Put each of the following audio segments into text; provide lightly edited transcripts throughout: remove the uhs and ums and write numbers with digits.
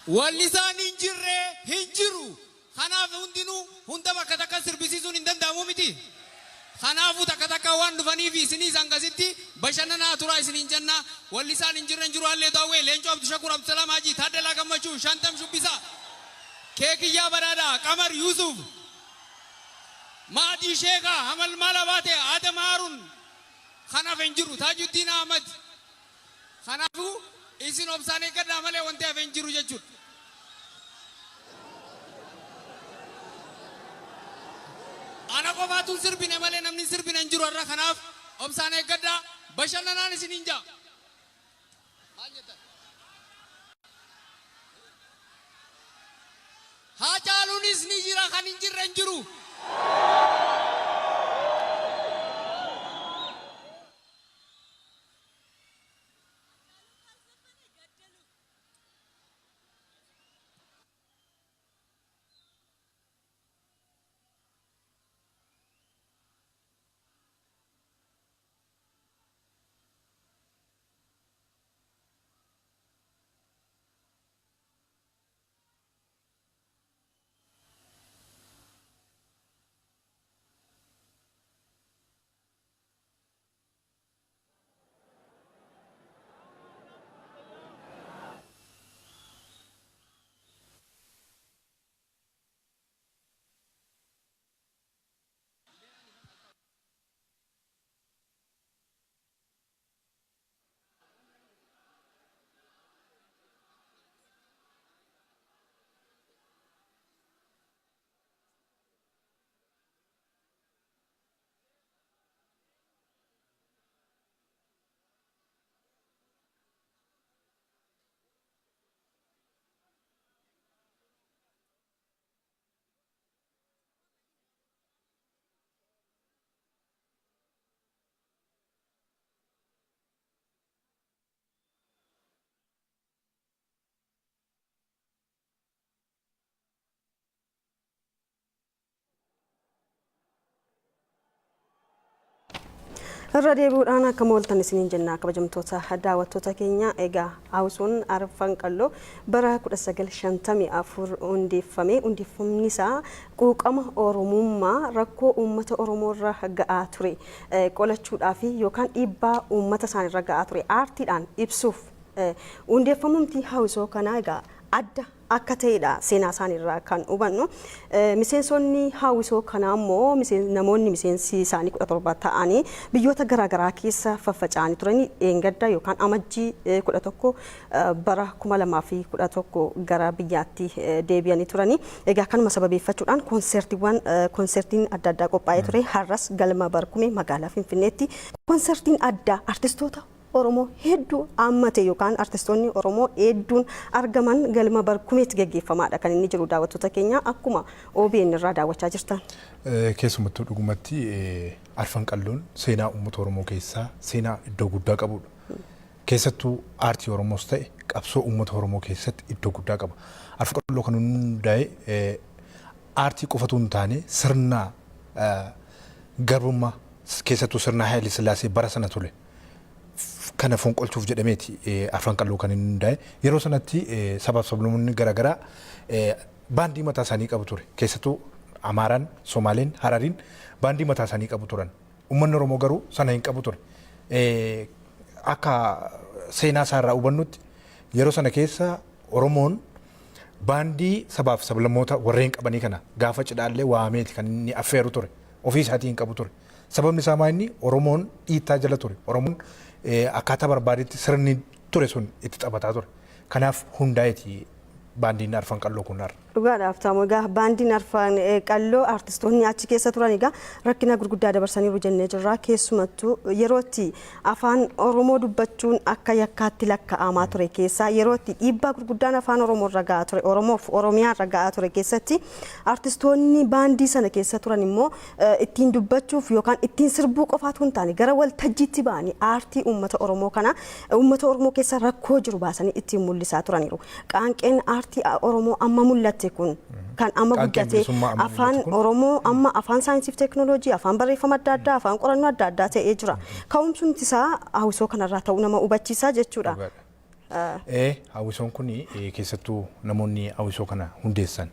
Wallisaan hin jirre hin jiru. Kanaaf hundinuu hunda bakka takka sirbisiisuun hin danda'amu miti. Kanaafuu takka takka waan dhufaniif isiniis hangasitti bashannanaa turaa isiniin jenna. Wallisaan hin jirre hin jiru. Hallee Daawwee, Leencoo Abdushakuur, Abdusalaam Hajii, Taaddalaa Gammachuu, Shantam Shubbisaa, Keekiyyaa Badhaadhaa, Qamar Yuusuf, Maadii Sheekaa, Hamalmaal Abaatee, Adam Haaruun kan hafe hin jiru. Taajuddiin Ahmad. Kanaafuu isin obsaan eeggadhaa malee wanti hafe hin jiru jechuudha. Ana qofaatu hin sirbine malee namni hin sirbine hin jiru har'a, kanaaf obsaan eeggadhaa, bashannanaan isiniin ja'a. Maal jettan? Haacaaluunis ni jira, kan hin jirre hin jiru. Irra deebi'uudhaan akka mooltan isiniin jenna, kabajamtoota daawwattoota keenya. Egaa Hawwisoon Arfan Qalloo bara 1954 hundeeffame. Hundeeffamni isaa quuqama Oromummaa rakkoo uummata Oromoo irra ga'aa ture qolachuudhaaf yookaan dhiibbaa uummata isaanirra ga'aa ture aartiidhaan ibsuuf hundeeffamumti hawwisoo kanaa egaa adda akka ta'edha seenaa isaaniirraa kan hubannu. Miseensonni hawwisoo kanaa immoo namoonni miseensi isaanii 17 ta'anii biyyoota garaagaraa keessa faffaca'anii turanii dheengadda yookaan Amajjii 11 bara 2011 gara biyyaatti deebi'anii turanii. Egaa kanuma sababeeffachuudhaan koonsertiiwwan koonsertiin adda addaa qophaa'ee ture. Har'as galma Barkumee magaalaa Finfinneetti koonsertiin addaa artistoota Oromoo hedduu hammate yookaan artistoonni Oromoo hedduun argaman galma Barkumeetti gaggeeffamaadha kan inni jiru, daawwattoota keenya, akkuma OBN irraa daawwachaa jirtan. Keessumattuu dhugumatti Arfan Qalloon seenaa uummata Oromoo keessaa seenaa iddoo guddaa qabudha. Keessattuu aartii Oromoos ta'e qabsoo uummata Oromoo keessatti iddoo guddaa qaba. Arfan Qalloo kan hundaa'e aartii qofatu hin taane, sirna garbummaa keessattuu sirna Haayile Sillaasee bara sana ture kana fonqolchuuf jedhameeti Arfan Qalloo kan inni hundaa'e. Yeroo sanatti sabaaf sablammoonni garaagaraa baandii mataa isaanii qabu ture. Keessattuu Amaaraan, Somaaleen, Harariin baandii mataa isaanii qabu turan. Uummanni Oromoo garuu sana hin qabu ture. Akka seenaa isaarraa hubannutti yeroo sana keessa Oromoon baandii sabaaf sablammoota warreen qabanii kana gaafa cidhaallee waameeti kan inni affeeru ture. Ofii isaatii hin qabu ture. Sababni isaa maa inni Oromoon dhiittaa jala ture. Oromoon akkaataa barbaadetti sirni ture sun itti taphataa ture. Kanaaf hundaa'eeti baandiin Arfan Qalloo kun har'a. Dhugaadha Haftaamu. Egaa baandiin Arfan Qalloo artistoonni achi keessa turan egaa rakkina gurguddaa dabarsaniiru jennee jirra. Keessumattuu yeroo itti afaan Oromoo dubbachuun akka yakkaatti lakkaa'amaa ture keessaa, yeroo itti dhiibbaa gurguddaan afaan Oromoo irra ga'aa ture, Oromoof Oromiyaa irra ga'aa ture keessatti artistoonni baandii sana keessa turan immoo ittiin dubbachuuf yookaan ittiin sirbuu qofaatu hin taane, gara waltajjiitti ba'anii aartii uummata Oromoo kana uummata Oromoo keessa rakkoo jiru baasanii ittiin mul'isaa turaniiru. Qaanqeen aartii Oromoo amma mul'atte kun kan amma Qaanqeen guddate bilisummaa amma afaan mul'atu kun. Oromoo amma afaan saayinsiif teekinooloojii, afaan barreeffama adda addaa, afaan qorannoo adda addaa ta'ee jira. Ka'umsumti isaa hawwisoo kanarraa ta'uu nama hubachiisa jechuudha. Dhugaadha. Hawwisoon kun keessattuu namoonni hawwisoo kana hundeessan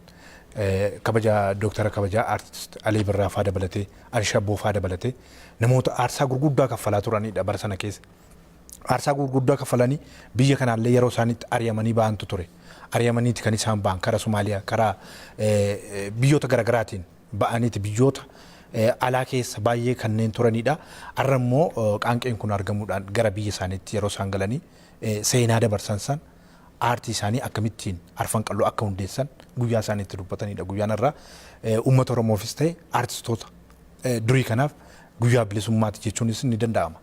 kabaja Dooktara kabajaa Aartist Alii Birraa faa dabalatee, Alshabboo faa dabalatee, namoota aarsaa gurguddaa kaffalaa turanidha bara sana keessa. Aarsaa gurguddaa kaffalanii biyya kanaallee yeroo isaanitti ari'amanii ba'antu ture. Ari'amaniiti kan isaan ba'an karaa Somaaliyaa, karaa biyyoota garaagaraatiin ba'aniiti biyyoota alaa keessa baay'ee kanneen turanidha. Har'a immoo qaanqeen kun argamuudhaan gara biyya isaaniitti yeroo isaan galanii seenaa dabarsan san, aartii isaanii akkamittiin Arfan Qalloo akka hundeessan guyyaa isaan itti dubbatanidha. Guyyaan har'aa uummata Oromoofis ta'e aartistoota durii kanaaf guyyaa bilisummaati jechuunis ni danda'ama.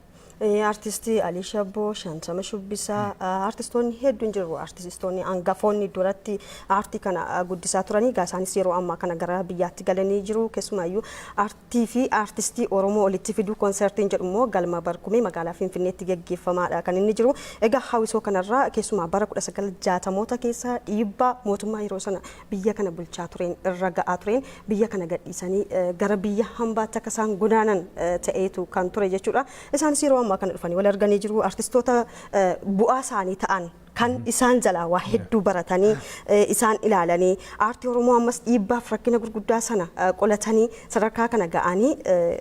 Aartistii Alii Shabboo, Shantama Shubbisaa, aartistoonni hedduun jiru. Aartistoonni hangafoonni duratti aartii kana guddisaa turanii, egaa isaanis yeroo ammaa kana gara biyyaatti galanii jiru. Keessumaayyuu aartii fi aartistii Oromoo walitti fiduu koonsertiin jedhu immoo galma Barkumee magaalaa Finfinneetti geggeeffamaadha kan inni jiru. Egaa hawwisoo kanarraa keessumaa bara 1960moota keessa dhiibbaa mootummaa yeroo sana biyya kana bulchaa tureen irra ga'aa tureen biyya kana gadhiisanii gara biyya hambaatti akka isaan godaanan ta'eetu kan ture jechuudha. Isaanis yeroo ammaa kana dhufanii wal arganii jiru. Artistoota bu'aa isaanii ta'an, kan isaan jalaa waa hedduu baratanii, isaan ilaalanii aartii Oromoo ammas dhiibbaaf rakkina gurguddaa sana qolatanii sadarkaa kana ga'anii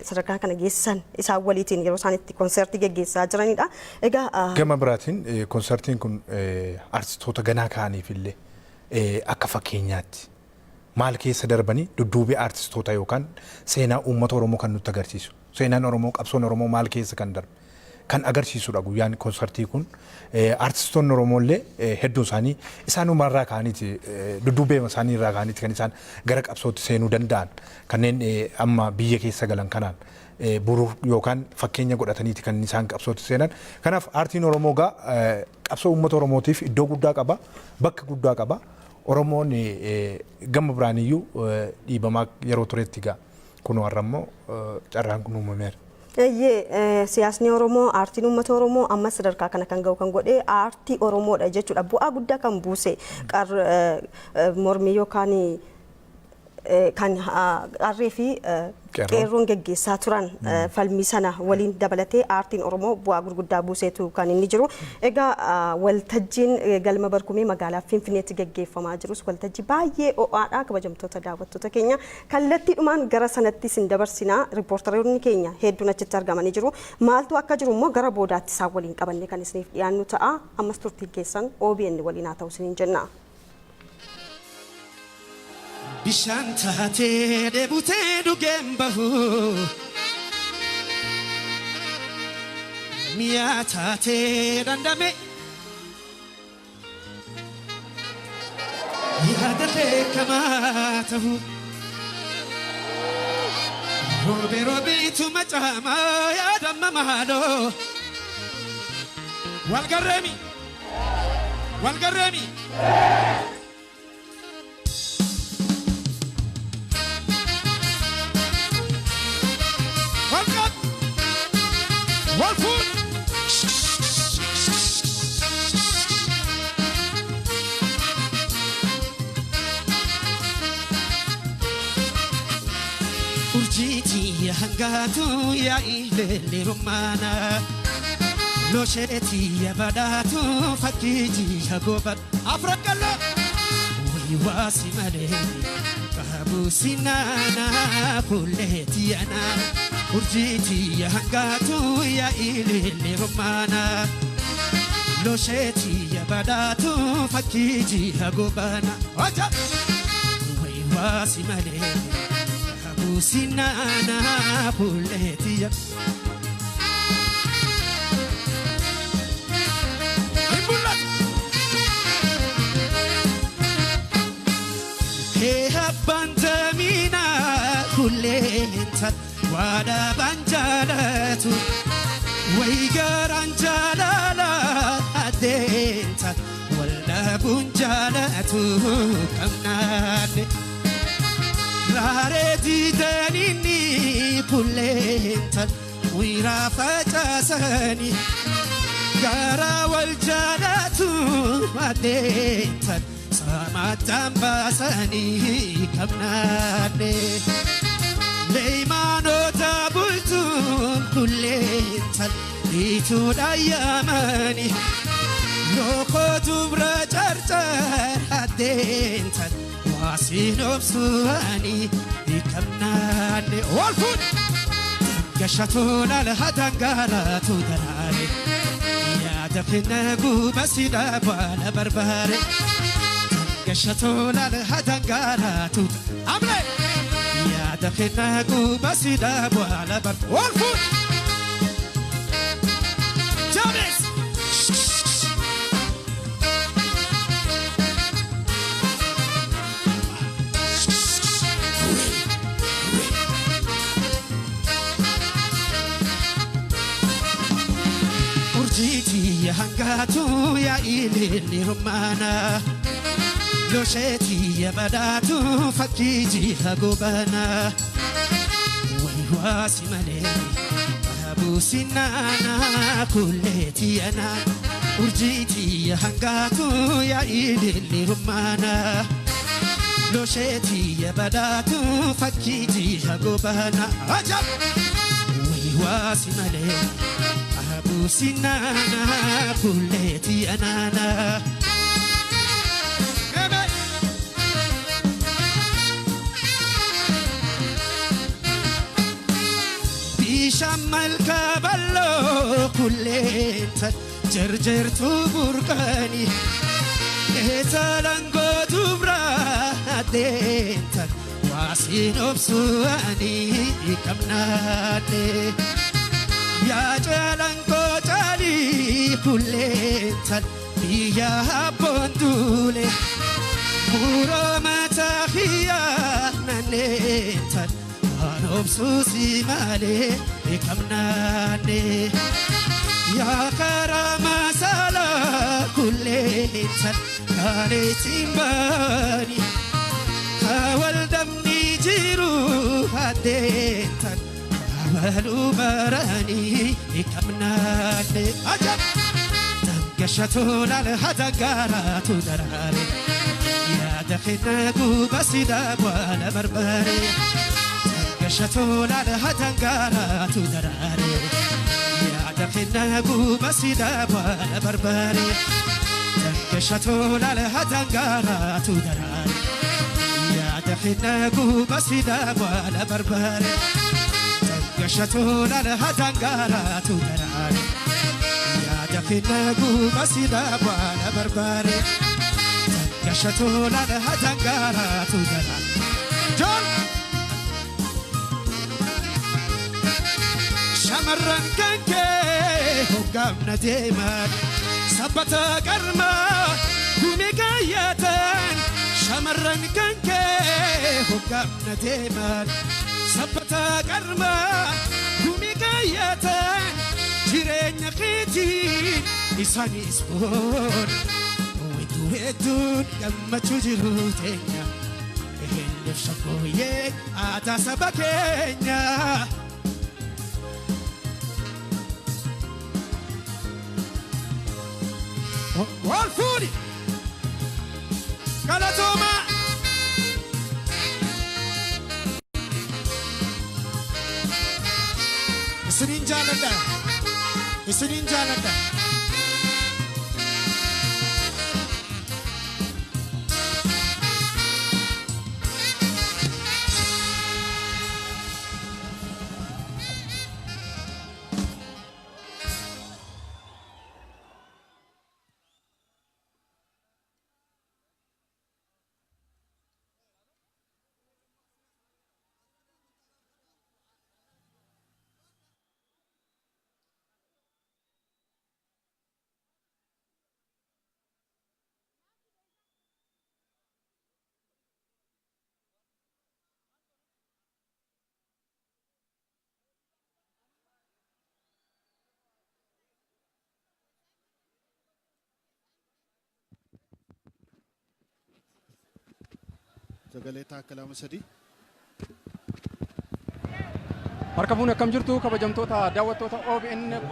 sadarkaa kana geessisan isaan waliitiin yeroo isaan itti konsertii geggeessaa jiranidha. Egaa Gama biraatiin konsertiin kun artistoota ganaa ka'aniif illee akka fakkeenyaatti maal keessa darbanii dudduubee artistoota yookaan seenaa uummata Oromoo kan nutti agarsiisu. Seenaan Oromoo, qabsoon Oromoo maal keessa kan darbe kan agarsiisudha guyyaan konsartii kun. Artistoonni Oromoo illee hedduun isaanii isaanumarraa ka'aniiti, dudduubee isaanii irraa ka'aniiti kan isaan gara qabsootti seenuu danda'an, kanneen amma biyya keessa galan kanaan boruu yookaan fakkeenya godhataniiti kan isaan qabsootti seenan. Kanaaf aartiin Oromoo gaa qabsoo uummata Oromootiif iddoo guddaa qaba, bakka guddaa qaba. Oromoon gama biraaniyyuu dhiibamaa yeroo turetti gaa kunoo har'a immoo carraan kun uumameera. Eeyyee, siyaasni Oromoo, aartiin uummata Oromoo amma sadarkaa kana kan ga'u kan godhe aartii Oromoodha jechuudha. Bu'aa guddaa kan buuse mormii yookaan kan qarree fi qeerroon geggeessaa turan falmii sana waliin dabalatee aartiin Oromoo bu'aa gurguddaa buuseetu kan inni jiru. Egaa waltajjiin galma Barkumee magaalaa Finfinneetti geggeeffamaa jirus waltajjii baay'ee ho'aadha. Kabajamtoota daawwattoota keenya, kallattiidhumaan gara sanatti isin dabarsinaa. Riippoortaroonni keenya hedduun achitti argamanii jiru. Maaltu akka jiru immoo gara boodaatti isaan waliin qabannee kan isiniif dhiyaannu ta'a. Ammas turtiin keessan OBN waliin haa ta'u isiniin jenna. Bishaan taatee dheebutee dhugeen bahu, mi'a taatee dandame yaada beekamaa ta'u, roobe roobiitu macaamaa yaadamma maaloo walgarreemi walgarreemi. Walqab! Walfuun! Urjiitii hangaatu yaa'ii rummaana, losheetii badhaatu fakkiitii goobadhu. Afran Qalloo! Waasi malee qabu sinaana kulleetii ana, urjiitii hangaatu yaa'ii rummaana, losheetii badhaatu fakkiitii goobana. Oja! Waasi malee qabu sinaana kulleetii. Hin mul'atu! Hee abbaan jamiinaa kulleensa waadabaan jaalatu, wayi garaan jaalala adeemsa waldhabuun jaalatu qabnaadhe. Raaree diidaniini kulleensa wiiraa facaasanii garaa wal jaalatu adeemsa samataan baasanii qabnaadhe. Leeymaanota bultuun kulleensa dhiituudha yaamanii. Lookoo dubra carcar addeentan waasiin obsuani hiikamnaanne ol fuudhe. Gashatuun alhadangaaraatu daraare yaada kenna guba sida baala barbaare. Gashatuun alhadangaaraatu amle yaada kenna guba sida baala barbaare. Ol fuudhe. Jabees. Urjiitii hangaatu yaa ililli rummaana Losheetii badaatu fakkii jiha gobana Waywaasi malee abuusinaana kulleetii anaan Urjiitii hangaatu yaa ililli rummaana Losheetii badaatu fakkii jiha gobana Ajab! Waywaasi malee Abusinana kuleti anana. Bishamal kaballo kuleta jerjertu burkani Etalango dubra adenta wasin obsuani ikamnane. Yaa caalaan caalii kuleentan biyya abboon duule muroo mataa xiyyaa naanneentan waan obsuusi malee beekamnaanne. Yaa karaa masaalaa kuleentan kaaleetiin baani kaawaldamni jiru addeentan. Abalu barani ikamnane ajab tangashatun alhadagaaratu daraare yaada kenna guba sida bwala barbare tangashatun alhadagaaratu daraare yaada kenna guba sida bwala barbare tangashatun alhadagaaratu daraare yaada kenna guba sida bwala barbare Gashatuun alhadangaaraatu daraare yaada kenna guba sida bwala barbaare Gashatuun alhadangaaraatu daraare. Joon! Shamarran kan kee hoggaamna deeman sabbata qarmaa gumii kaayyatan shamarran kan kee hoggaamna deeman. Sabbata qarmaa gumii kaayyatan jireenya keetiin isaanis boon wedduu hedduun gammachuu jiru teenya ehelleef shakkooyyee aadaa saba keenya. Wal fuudhi galatoomaa. Isiniin jaaladha. Isiniin jaaladha. Sagalee Taakkalaa Masadii. Harka fuun akkam jirtu kabajamtoota daawwattoota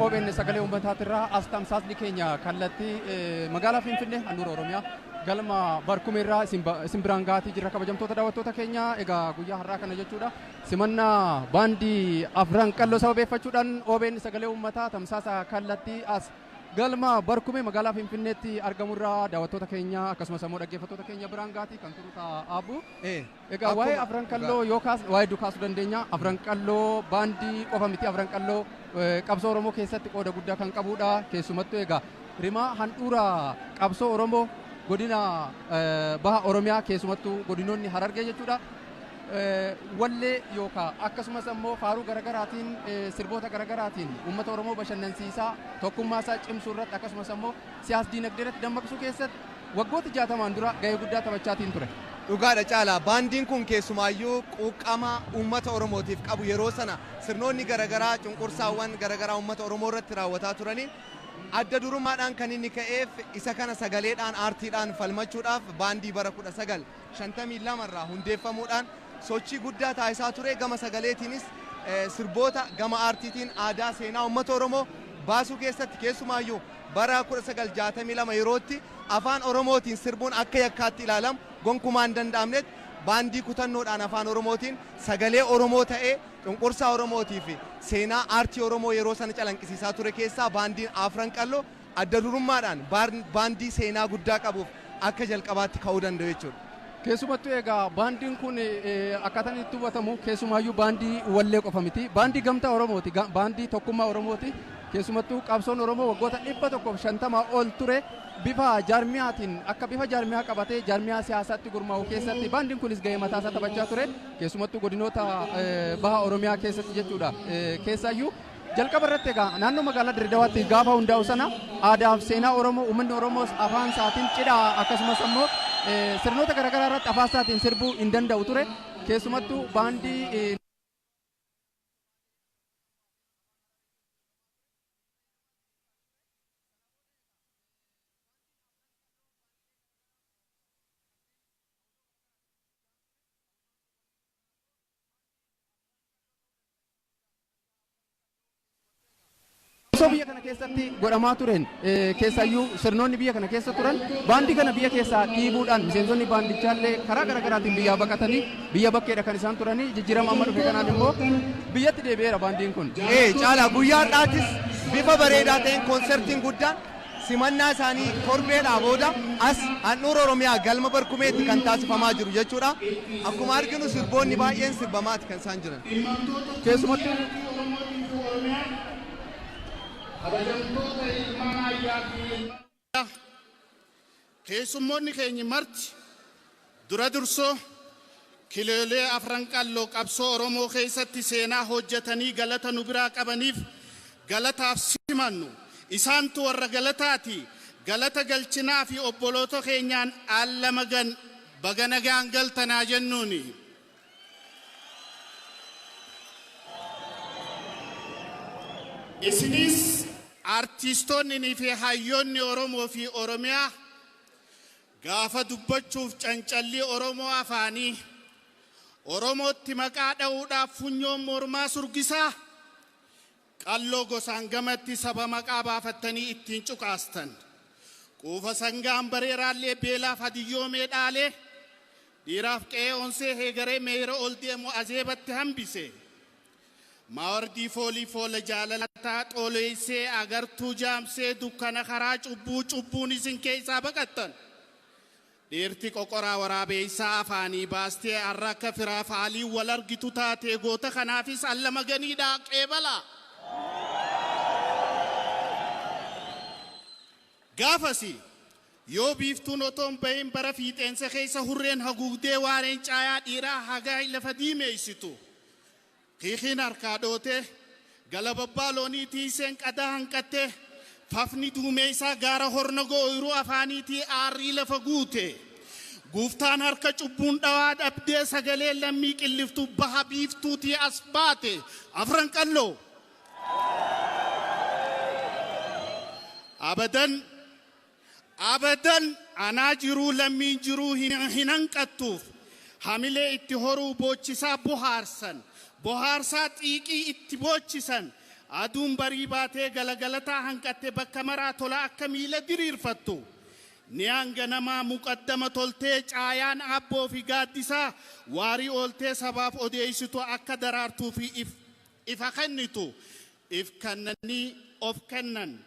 OBN sagalee uummataatirraa as tamsaasni keenya kallattii magaalaa Finfinnee handhuura Oromiyaa galma Barkumeerraa isin biraan gaatii jirra kabajamtoota daawwattoota keenya. Egaa guyyaa har'aa kana jechuudha simannaa baandii Afran Qalloo sababeeffachuudhaan OBN sagalee uummataa tamsaasa kallattii as Galma Barkumee magaalaa Finfinneetti argamurraa daawwattoota keenya akkasumas immoo dhaggeeffattoota keenya biraan gaatii kan turu ta'a Abbu. Egaa waa'ee Afran Qalloo yoo kaas waa'ee hedduu kaasuu dandeenya. Afran Qalloo baandii qofa miti, Afran Qalloo qabsoo Oromoo keessatti qooda guddaa kan qabudha. Keessumattuu egaa rimaa handhuura qabsoo Oromoo godina baha Oromiyaa, keessumattuu godinoonni Harargee jechuudha. Wallee yookaan akkasumas ammoo faaruu garagaraatiin, sirboota garagaraatiin uummata Oromoo bashannansiisaa, tokkummaa isaa cimsuu irratti, akkasumas ammoo siyaas diinagdee irratti dammaqsuu keessatti waggoota 60n dura gahee guddaa taphachaatiin ture. Dhugaadha Caalaa, baandiin kun keessumaayyuu quuqama uummata Oromootiif qabu, yeroo sana sirnoonni garaagaraa cunqursaawwan garaagaraa uummata Oromoo irratti raawwataa turanii adda durummaadhaan kan inni ka'eef isa kana sagaleedhaan aartiidhaan falmachuudhaaf baandii bara 1952 irraa hundeeffamuudhaan sochii guddaa taasisaa ture. Gama sagaleetiinis sirboota, gama aartiitiin aadaa seenaa uummata Oromoo baasuu keessatti, keessumaayyuu bara 1962 yerootti afaan Oromootiin sirbuun akka yakkaatti ilaalamu gonkumaa hin danda'amnetti, baandii kutannoodhaan afaan Oromootiin sagalee Oromoo ta'ee cunqursaa Oromootii fi seenaa aartii Oromoo yeroo sana calanqisiisaa ture keessaa baandiin Afran Qalloo adda durummaadhaan baandii seenaa guddaa qabuuf akka jalqabaatti ka'uu danda'u jechuudha. Keessumattuu egaa baandiin kun akkaataan itti hubatamu keessumaayyuu baandii wallee qofa miti. Baandii gamtaa Oromooti. Baandii tokkummaa Oromooti. Keessumattuu qabsoon Oromoo waggoota 150 ol ture bifa jaarmiyaatiin akka bifa jaarmiyaa qabatee jaarmiyaa siyaasaatti gurmaa'u keessatti baandiin kunis gahee mataa isaa taphachaa ture. Keessumattuu godinoota baha Oromiyaa keessatti jechuudha. Keessaayyuu jalqaba irratti egaa naannoo magaalaa Dirredawaatti gaafa hundaa'u sana aadaa fi seenaa Oromoo, uummanni Oromoos afaan isaatiin cidha akkasumas ammoo sirnoota garaagaraa irratti afaan isaatiin sirbuu hin danda'u ture. Keessumattuu baandii Qabsoo biyya kana keessatti godhamaa tureen, keessaayyuu sirnoonni biyya kana keessa turan baandii kana biyya keessaa dhiibuudhaan miseensonni baandichaallee karaa garaagaraatiin biyyaa baqatanii biyya bakkeedha kan isaan turanii. Jijjiirama amma dhufe kanaan immoo biyyatti deebi'eera baandiin kun. Caalaa, guyyaa har'aatis bifa bareedaa ta'een koonsertiin guddaan simannaa isaanii torbeedhaa booda as handhuura Oromiyaa galma Barkumeetti kan taasifamaa jiru jechuudha. Akkuma arginu sirboonni baay'een sirbamaati kan isaan jiran. Keessumattuu Kabajamtoota ilmaan ayyaa fi ilmaan keessummoonni keenya marti, dura dursoo kileelee Afran Qalloo qabsoo Oromoo keessatti seenaa hojjetanii galata nu biraa qabaniif galataaf simannu. Isaantu warra galataati. Galata galchinaa fi obboloota keenyaan allamagan baga nagaan galtanaa jennuuni. Isinis artiistoonni fi hayyoonni Oromoo fi Oromiyaa gaafa dubbachuuf cancallii Oromoo afaanii Oromootti maqaa dha'uudhaaf funyoon mormaa surgisaa qalloo gosaan gamatti saba maqaa baafattanii ittiin cuqaastan. Quufa sangaan bareeraallee beelaaf hadiyyoomee dhaalee dhiiraaf qe'ee onsee heegaree meeyira ol deemu azeebatti hambise. Maawardii foolii foola jaalalataa xooleessee agartuu jaamsee dukkana karaa cubbuu cubbuun isin keessaa baqattan. Dhiirti qoqoraa waraabeessaa afaanii baastee har'a akka firaaf haalii wal argitu taatee goota kanaafis allama ganiidhaa qeebalaa. Gaafasi yoo biiftuun otoo hin bahin bara fiixeensa keessa hurreen haguugdee waareen caayaa dhiiraa hagaa lafa diimeessitu. Kiikiin harkaa dhootee galababbaa loonii tiiseen qadaa hanqattee fafni duumeessaa gaara hornagoo ooyiruu afaaniitii aarrii lafa guute. Guuftaan harka cubbuun dhawaa dhabdee sagalee lammii qilliftuu baha biiftuutii as baate. Afran Qalloo. Abadan abadan anaa jiruu lammiin jiruu hin hanqattuuf hamilee itti horuu boochisaa bohaarsan, bohaarsaa xiiqii itti boochisan. Aduun barii baatee galagalataa hanqatte bakka maraa tola akka miila diriirfattu. Ni hanga namaa muqaddama toltee caayaan aabboo fi gaaddisaa waarii ooltee sabaaf odeessitu akka daraartuu fi ifa kennitu. If kennanii of kennan.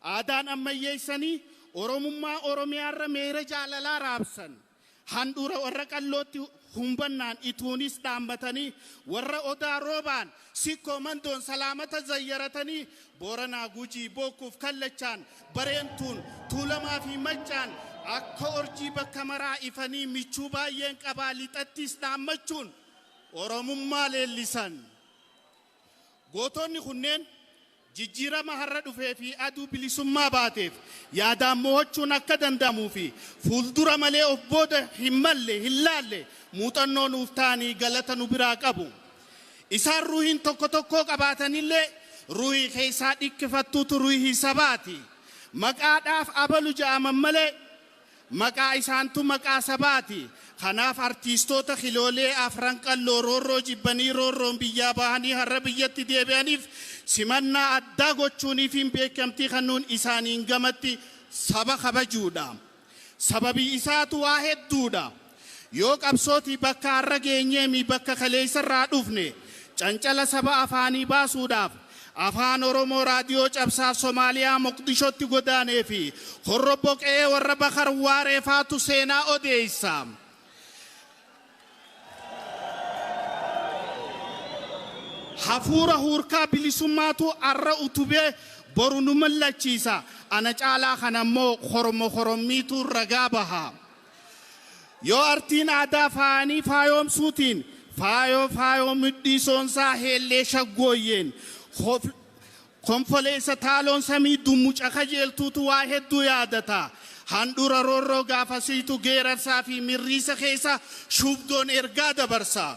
Aadaan ammayyeessanii Oromummaa Oromiyaarra meera jaalalaa raabsan. Handhuura warra qallootti humbannaan ituunis dhaammatanii, warra Odaa Roobaan Sikkoo Mandoon salaamata zayyaratanii, Booranaa Gujii Bookkuuf Kallachaan, Bareentuun Tuulamaa fi Maccaan akka orjii bakka maraa ifanii, michuu baay'een qabaa lixattis dhaammachuun Oromummaa leellisan. Gootonni kunneen jijjiirama har'a dhufee fi aduu bilisummaa baateef yaadaan mo'achuun akka danda'amuu fi fuuldura malee of booda hin malle hin laalle muuxannoo nuuf ta'anii galata nu biraa qabu. Isaan ruuhiin tokko tokkoo qabaatanillee ruuhii keessaa dhikkifattuutu ruuhii sabaati. Maqaadhaaf abalu ja'aman malee maqaa isaantu maqaa sabaati. Kanaaf artiistoota kiloolee Afran Qalloo roorroo jibbanii roorroon biyyaa bahanii har'a biyyatti deebi'aniif simannaa addaa gochuunii fi beekamtii kennuun isaaniin gamatti saba kabajuudha. Sababii isaatu waa hedduudha. Yoo qabsootii bakka har'a geenyeemi bakka kaleessarraa dhufne cancala saba afaanii baasuudhaaf Afaan Oromoo raadiyoo cabsaa Somaaliyaa Moqdishootti godaanee fi horrobbo qe'ee warra Bakar Waaree faatu seenaa odeessa. Hafuura huurkaa bilisummaatu arra utubee boru nu mallachiisa. Ana caalaa kana immoo hormo horommiitu ragaa baha. Yoo artiin aadaa faayanii faayoomsuutiin faayoo faayoo mudhii soonsaa heellee shaggooyyeen konfoleessa taaloon samii dummuca kajeeltuutu waa hedduu yaadata. Handhuura roorroo gaafasiitu geerarsaa fi mirriisa keessa shubdoon ergaa dabarsa.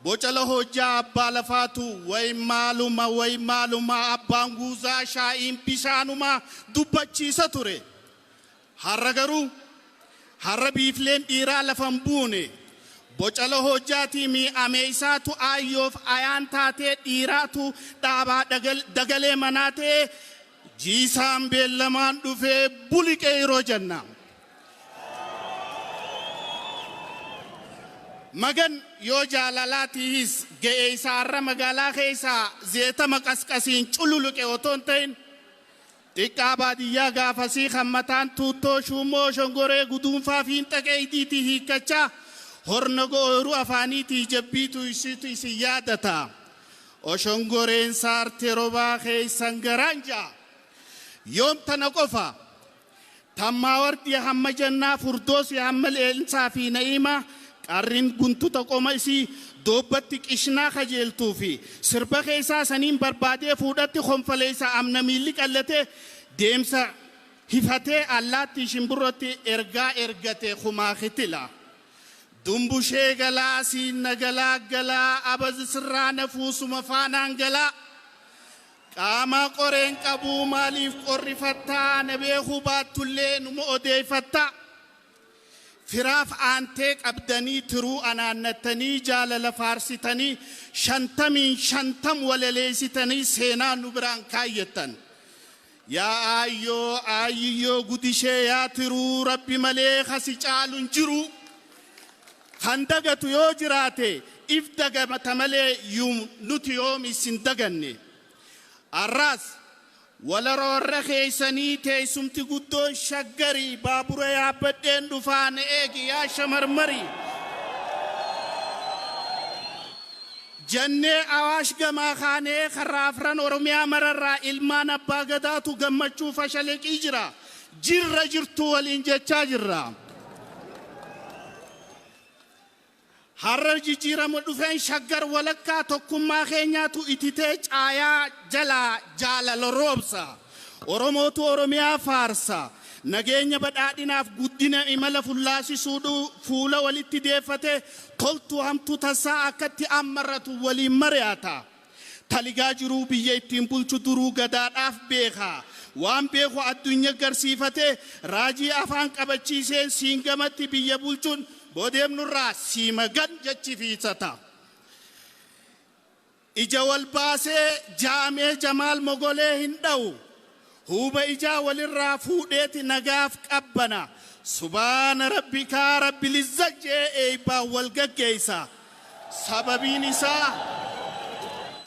Boca hojjaa abbaa lafaatu way maaluma way maaluma abbaan guuzaa shaa'iin bishaanuma dubbachiisa ture. Har'a garuu har'a biifleen dhiiraa lafan buune. Boca hojjaatii mi'ameessaatu aayyoof ayaan taatee dhiiraatu dhaabaa dagalee manaa ta'ee jiisaan beellamaan dhufee buliqee yeroo jenna. Magan yoo jaalalaatiis ga'ee isaa har'a magaalaa keessaa zeetama qasqasiin cululuqe otoo hin ta'in xiqqaa baadiyyaa gaafasii kan mataan tuuttoo shuummoo shongoree guduunfaa fi xaqeeydiitii hiikkachaa horna ooyiruu afaaniitii jabbiitu isiitu isin yaadata. Oshongoreen saarte robaa keessan garaan ja'a. Yoom tana qofa tammaa wardii hamma jannaa furdoosii hamma leensaa fi na'iimaa qarrin guntuta qoma isii doobbatti qishnaa kajeeltuu fi sirba keessaa saniin barbaadee fuudhatti konfaleessa amna miilli qallatee deemsa hifatee allaattii shimbirrootti ergaa ergate kumaa kitila. Dumbushee galaa siinna galaa galaa abazi sirraa nafuusuma faanaan galaa. Qaama qoreen qabuu maaliif qorrifattaa na beekuu baattullee numa odeeffattaa. Firaaf aantee qabdanii tiruu anaannattanii jaalala faarsitanii 50 walaleessitanii seenaa nu biraan kaayyattan. Yaa aayyoo aayiyyoo gudishee yaa tiruu rabbi malee kasi caalu hin jiru. Kan dagatu yoo jiraate if dagamata malee nuti yoom isin daganne. Arraas wala roorra keessanii teessumti guddoon shaggarii baabura yaabbadheen dhufaan eegi yaa shamarmarii. Jannee Awaash gamaa kaanee karra afran Oromiyaa mararraa ilmaan abbaa gadaatu gammachuu fashaleqii jira. Jirra jirtu waliin jechaa jirra. Har'a jijjiirama dhufeen shaggar walakkaa tokkummaa keenyaatu ititee caayaa jalaa jaalala roobsa. Oromootu Oromiyaa faarsa. Nageenya badhaadhinaaf guddina imala fullaasisuudhu fuula walitti deeffatee toltuu hamtuu tasaa akkatti ammarratu waliin mari'ata. Taligaa jiruu biyya ittiin bulchu duruu gadaadhaaf beeka. Waan beeku addunyaa garsiifatee raajii afaan qabachiiseen siin gamatti biyya bulchuun boodeemnurraa siima gan jechifiisata. Ija wal baasee jaamee Jamaal mogolee hin dha'u. Huuba ijaa walirraa fuudheeti nagaaf qabbana. Subaana rabbikaa rabbi lizzajjee eebbaan wal gaggeessa.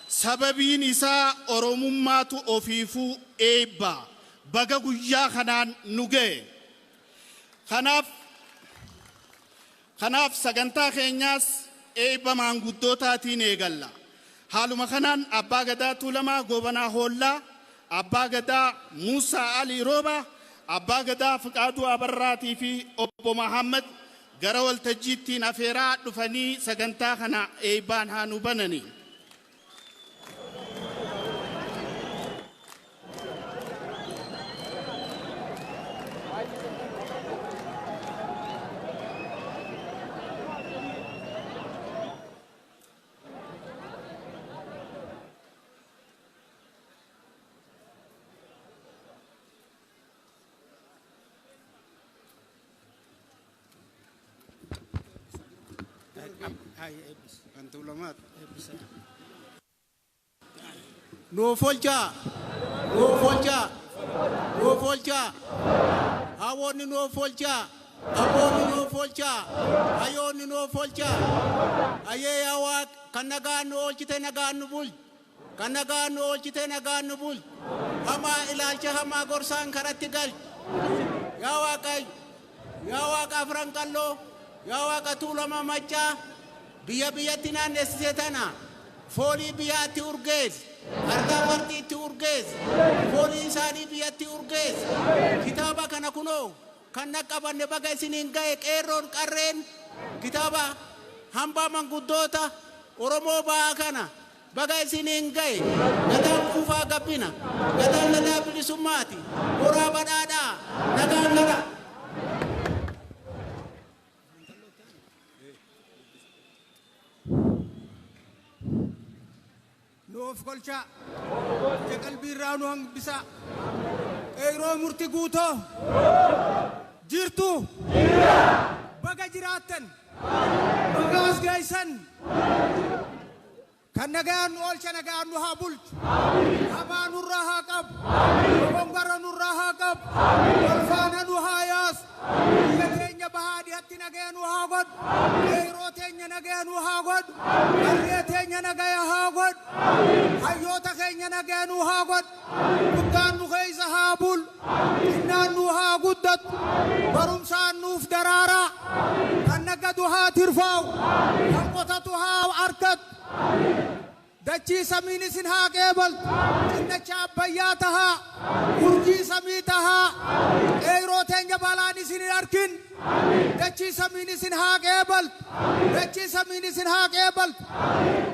Sababiin isaa Oromummaatu ofiifuu eebba. Baga guyyaa kanaan nu ga'e. Kanaaf sagantaa keenyaas eebba maanguddootaatiin eegalla. Haaluma kanaan Abbaa Gadaa Tuulamaa Goobanaa Hoollaa, Abbaa Gadaa Muusaa Alii Roobaa, Abbaa Gadaa Fiqaaduu Abarraatii fi Obbo Mahammad gara waltajjiittiin afeeraa dhufanii sagantaa kana eebbaan haa nu bananii. Nuuf olchaa! Nuuf olchaa! Nuuf olchaa! Hawoonni nuuf olchaa! Abboonni nuuf olchaa! Hayyoonni nuuf olchaa! Ayyee yaa Waaq, kan nagaan nu oolchite nagaan nu bulchi! Kan nagaan nu oolchite nagaan nu bulchi! Hamaa ilaalcha hamaa gorsaan karatti galchi! Yaa Waaqayyo! Yaa Waaqa Afran Qalloo! Yaa Waaqa Tuulama Maccaa! Biyya biyyatti naannessite tana foolii biyyaatti urgeessi. Argaa fardiitti urgeessi. Foolii isaanii biyyatti urgeessi. Kitaaba kana kunoo kan naqqabanne baga isiniin ga'e, qeerroon qarreen kitaaba hambaa manguddoota Oromoo ba'aa kana baga isiniin ga'e. Gataan kuufaa gabbina. Gataan gataa bilisummaati. Horaa badhaadhaa. Nagaan gara. Nuuf kolchaa. Ija qalbii irraa nu hambisaa. Qeerroo murti guutoo. Jirtu. Baga jiraattan. Baga as geessan. Kan nagayaan nu oolche nagayaan nu haa bulchu. Hamaa nurraa haa qabu. Dogongora nurraa haa qabu. Wal faana nu haa yaasu. Biyya teenya bahaa dhihatti nagaya nu haa godhu. Qeerroo teenya nagaya nu haa godhu. Qarree teenya nagaya haa godhu. Hayyoota keenya nagaya nu haa godhu. Guddaan nu keessa haa bulu. Xinnaan nu haa guddatu. Barumsaan nuuf daraaraa. Kan naggadu haa tirfaa'u. Kan qotatu haa argatu. Dachii samiin isin haa qeebaltu. Xinnacha abbayyaa tahaa. Urjii samii tahaa. Qeerroo teenya balaan isin hin arkin. Dachii samiin isin haa qeebaltu. Dachii samiin isin haa qeebaltu.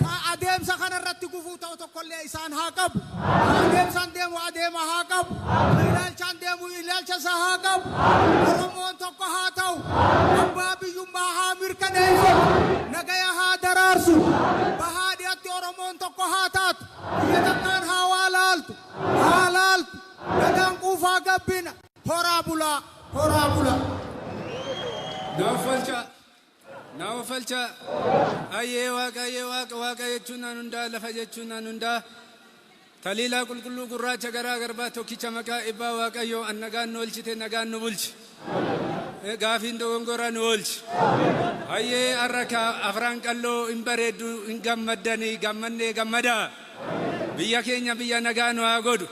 Ta adeemsa kanarratti gufuu ta'u tokkollee isaan haa qabu. Ta adeemsaan deemu adeema haa qabu. Ta ilaalchaan deemu ilaalcha isaa haa qabu. Oromoon tokko haa ta'u. Abbaa biyyummaa haa mirkaneessu. Nagaya haa daraarsu. Bahaa dhiyatti Oromoon tokko haa taatu. Biyya takkaan haa waa laaltu. Haa laaltu. Nagaan quufaa gabbina. Horaa bulaa. Horaa bulaa. Naaf falchaa. Naaf falchaa. Ayyee Waaqa, ayyee Waaqa, Waaqa jechuun naan hundaa, lafa jechuun naan hundaa. Taliilaa qulqulluu gurraacha garaa garbaa tokkicha maqaa eebbaa Waaqayyoo an nagaan nu oolchite nagaan nu bulchi. Gaafiin dogongora nu oolchi. Ayyee har'a ka Afran Qalloo hin bareeddu, hin gammaddanii, gammannee gammadaa. Biyya keenya biyya nagaa nu haa godhu.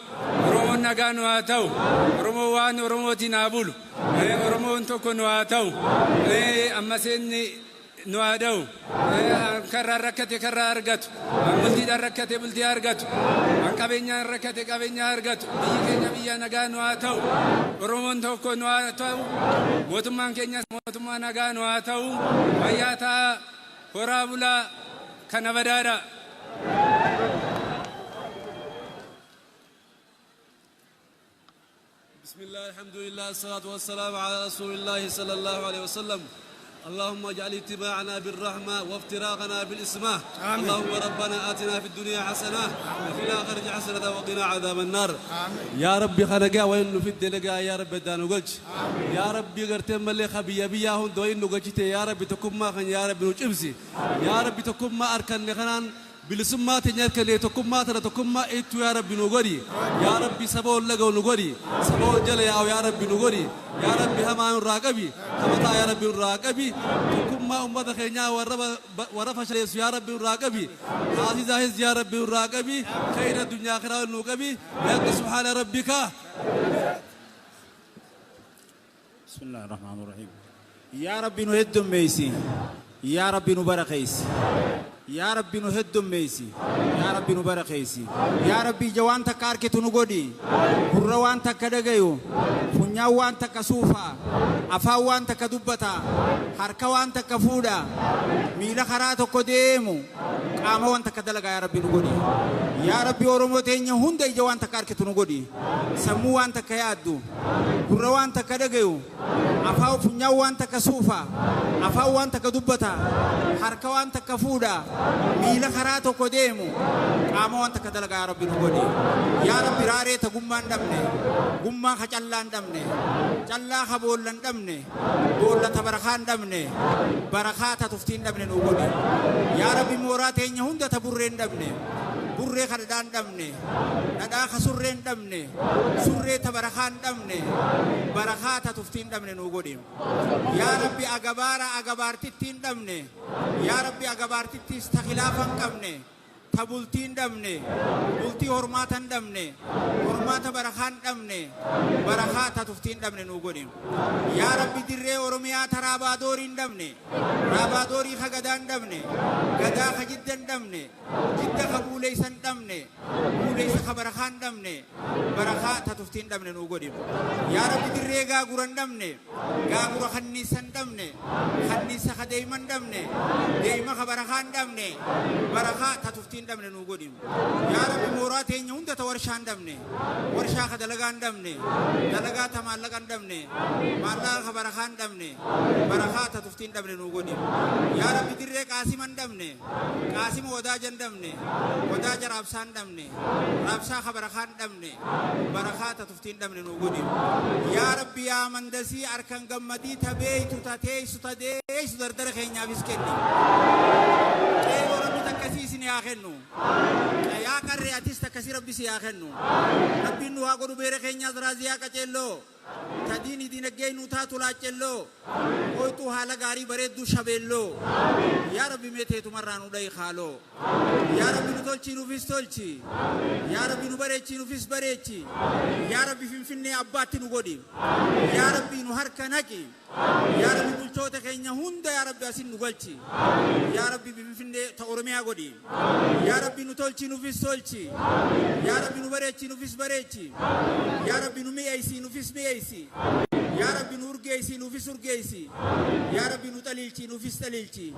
Oromoon nagaa nu haa ta'u. Oromoon waan Oromootiin haa bulu. Oromoon tokko nu haa ta'u. Amma seenni nu haa da'u. Karraan rakkate karraa argatu. Bultiidhaan rakkate bultii argatu. Qabeenyaan rakkate qabeenya argatu. Biyyi keenya biyya nagaa nu haa ta'u. Oromoon tokko nu haa ta'u. Mootummaan keenyas mootummaa nagaa nu haa ta'u. Fayyaa ta'aa, horaa bulaa, kana badaadha. بسم الله، الحمد لله، الصلاة والسلام على رسول الله صلى الله عليه وسلم. اللهم اجعل اجتماعنا بالرحمة وافتراقنا بالإسماء. آمين. اللهم ربنا آتنا في الدنيا حسنة وفي الآخرة حسنة وقنا عذاب النار. آمين. يا ربي خنقا وين في الدلقا يا ربي دانو قلت يا ربي قرتين ملي خبيا بيا هون دوين نقجتي يا ربي تكون ما خن يا ربي نجبسي يا ربي تكون ما أركن خنان bilisummaa teenya harkanee, tokkummaa tana tokkummaa eettu yaa Rabbi nu godhi. Yaa Rabbi, saba ol laga'u nu godhi, saba ol jala yaa'u yaa Rabbi nu godhi. Yaa Rabbi, hamaa nurraa qabi, hamataa yaa Rabbi nurraa qabi. Tokkummaa ummata keenyaa warra fashaleessu yaa Rabbi nurraa qabi. Haasizaahis yaa Rabbi nurraa qabi. Khayra addunyaa akiraa nu qabi. Yaaqi subhaana rabbika. بسم الله الرحمن الرحيم. يا ربي نهدم ميسي، يا ربي نبرخيس، يا ربي نهدم ميسي، يا ربي نبرخيسي، يا ربي جوان تكارك تنغودي، غروان تكدغيو، فنياوان تكسوفا، أفاوان تكدبتا، حركوان تكفودا، ميلا خراتو كديمو، قاموان تكدلغا يا ربي نغودي. يا ربي أورمو تينيا هندا جوان تكارك تنغودي، سموان تكيادو، غروان تكدغيو، أفاو فنياوان تكسوفا، أفاوان تكدبتا، حركوان تكفودا، ميلا خراتو كديمو، قاموان تكدلغا يا ربي نغودي. يا ربي راري تغمان دمني، غمان خجلان دمني، جلا خبولان دمني، بولا تبرخان دمني، برخاتا تفتين دمني نغودي. يا ربي موراتين هندا تبرين دمني، burree kadhadhaan dhabne, dhadhaa ka surreen dhabne, surree ta barakaan dhabne, barakaa ta tuftiin dhabne nuu godhi. Yaa Rabbi agabaara agabaartittiin dhabne, yaa Rabbi agabaartittiis ta khilaafa hin qabne, ta bultiin dhabne, bultii hormaata hin dhabne, hormaata barakaan dhabne, barakaa ta tuftiin dhabne nuu godhi. Yaa Rabbi dirree Oromiyaa ta raabaadorii hin dhabne, raabaadorii ka gadaa hin dhabne, gadaa ka jidda hin dhabne, jidda ka buuleysa hin dhabne, buuleysa ka barakaa hin dhabne, barakaa ta tuftiin dhabne nuu godhi. Yaa Rabbi dirree gaagura hin dhabne, gaagura kanniisa hin dhabne, kanniisa ka deeyma hin dhabne, deeyma ka barakaa hin dhabne, barakaa ta tuftiin dhabne nuu godhi. Yaa Rabbi mooraa teenya hunda ta warshaa hin dhabne, warshaa ka dalagaa hin dhabne, dalagaa ta maallaqa hin dhabne, maallaqa ka barakaa hin dhabne, barakaa ta tuftiin dhabne nuu godhi. Yaa Rabbi dirree qaasima hin dhabne, qaasima wadaaja hin dhabne, wadaaja raabsaa hin dhabne, raabsaa ka barakaa hin dhabne, barakaa ta tuftiin dhabne nuu godhi. Yaa Rabbi yaa mandasii harkan gammadii ta beeytu ta teessu ta deessu dardara keenyaafis kenni. Qeeroo Rabbi takkasii isin haa kennu. Yaa qarree atis takkasii Rabbi si haa kennu. Rabbiin nu haa godhu beera keenyaas raaziyaa qaceelloo. Ta diini diinagdee nu taatu laaccelloo. Qoyxuu haala gaarii bareedduu shabeelloo. Yaa Rabbi mee teetumarraa nu dhayi haaloo. Yaa Rabbi nu tolchii nuufis tolchi. Yaa Rabbi nu bareechii nuufis bareechi. Yaa Rabbi Finfinnee abbaatti nu godhi. Yaa Rabbi nu harka naqi. Yaa Rabbi bulchoota keenya hunda yaa Rabbi asin nu galchi. Yaa Rabbi Finfinnee ta Oromiyaa godhi. Yaa Rabbi nu tolchi nuufis tolchi. Yaa Rabbi nu bareechi nuufis bareechi. Yaa Rabbi nu mi'eessi nuufis mi'eessi. Yaa Rabbi nu urgeessi nuufis urgeessi. Yaa Rabbi nu xaliilchi nuufis xaliilchi.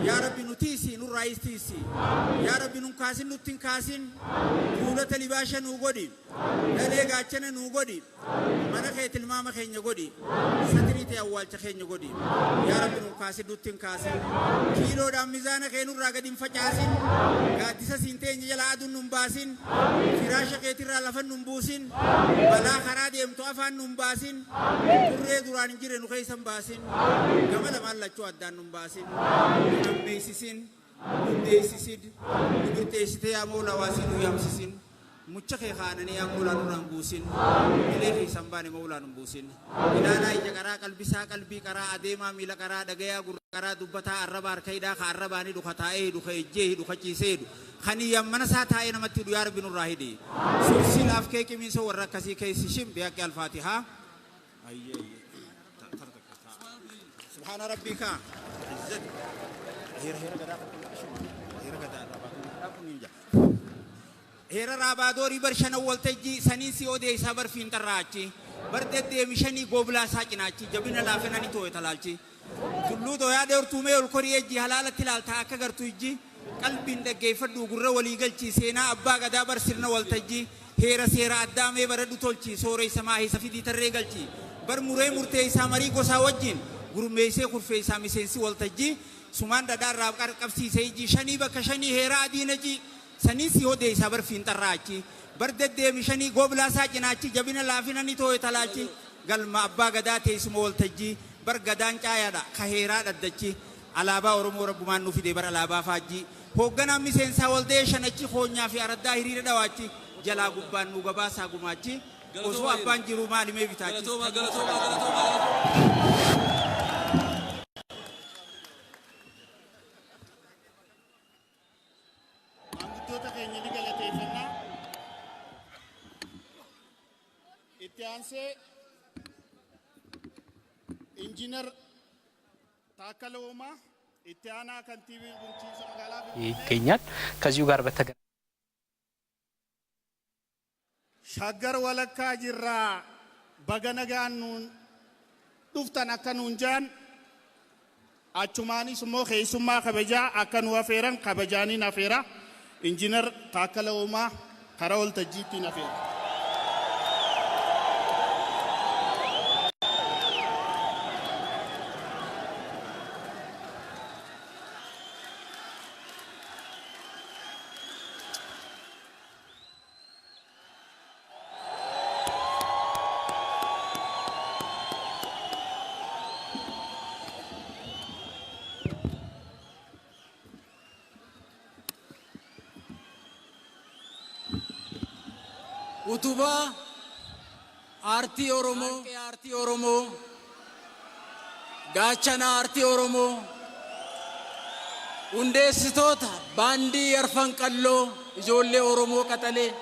Yaa Rabbi nu tiisi nurraayis tiisi. Yaa Rabbi nun kaasin nutti hin kaasin. Duulata libaasha nuu godhi. Dhalee gaachana nuu godhi. Mana kee tilmaama keenya godhi. Satirii ta'e awwaalcha keenya godhi. Yaa Rabbi nun kaasin nutti hin kaasin. Kiiloodhaan mizaana kee nurraa gadi hin facaasin. Gaaddisa siin teenya jala aduun nun baasin. Firaasha keetirraa lafa nun buusin. Balaa karaa deemtu afaan nun baasin. Turree duraan hin jirre nu keessa hin baasin. Gama lamaan lachuu addaan nun baasin. Nu hammeessisin. Nu deessisin. Nu birteessitee yaa Moolaa waasii nu yaamsisin. Mucha kee kaananii yaa Moolaa nurraan buusin. Bilee keessan baane Moolaa nun buusin. Ilaalaa ija qaraa qalbisaa qalbii qaraa adeemaa miila qaraa dhagayaa gurra qaraa dubbataa arraba harka hidhaa ka arrabaan hidhu ka taa'ee hidhu ka ejjee hidhu ka ciisee hidhu. Kan yammana isaa taa'ee namatti hidhu yaa Rabbi nurraa hidhi. Sursi laaf kee qimiinsa warra akkasii keessi shim bihaqqi alfaatihaa. Subhaana rabbika. Izzati. Heera heera gadaa heera gadaa Heera raabaadorii bar shanan waltajjii saniin si odeessaa bar fiinxarraa achi. Bar deddeemi shanii gooblaa isaa cinaachi jabina laafina ni too'e talaalchi. Tulluu dooyaa dheertuu mee ol korii ejji halaalatti ilaaltaa akka gartu ijji. Qalbiin dhaggeeffadhu gurra walii galchi seenaa abbaa gadaa bar sirna waltajjii. Heera seera addaa mee baradhu tolchi sooreysa maahisa fidii tarree galchi. Bar muree murteessaa marii gosaa wajjin gurmeessee kurfeessaa miseensi waltajjii. Sumaan dhadhaarraa qabsiise ijji shanii bakka shanii heera adii naqi. Saniin si odeessaa bar fiinxarraa achi. Bar deddeemi shanii gooblaa isaa cinaachi jabina laafina ni too'e talaalchi. Galma abbaa gadaa teessuma waltajjii. Bar gadaan caayaadha ka heeraa dhaddachi. Alaabaa Oromoo rabbumaan nu fide bar alaabaa faajjii. Hoogganaan miseensaa walda'ee shanachi koonyaa fi araddaa hiriira dhawaachi. Jalaa gubbaan nu gabaasaa gumaachi. Osoo abbaan jiru maali mee bitaachi. Galatooma galatooma galatooma galatooma. Maanguddoota keenya ni galateeffannaa. Aansee Injiinar Taakkala Uumaa itti aanaa kantiibii bulchiinsa magaalaa Finfinnee. ይገኛል። ከዚሁ ጋር በተገናኘ Shaggar walakkaa jirraa baga nagaan nuun dhuftan akka nuun jaan achumaanis immoo keessummaa kabajaa akka nu afeeran kabajaaniin afeera. Injiinar Taakkala Uumaa karaa waltajjiittiin afeera. Utubaa aartii Oromoo, aartii Oromoo, gaachana aartii Oromoo, hundeessitoota baandii Arfan Qalloo ijoollee Oromoo qaxalee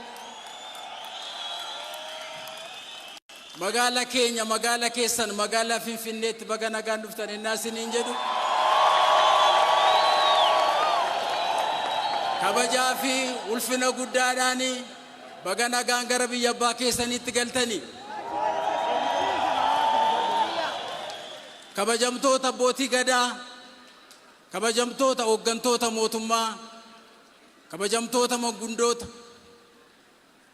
magaala keenya, magaala keessan, magaalaa Finfinneetti baga nagaan dhuftan ennaa isiniin jedhu kabajaa fi ulfina guddaadhaanii baga nagaan gara biyya abbaa keessaniitti galtanii. Kabajamtoota abbootii gadaa, kabajamtoota hooggantoota mootummaa, kabajamtoota mangundoota,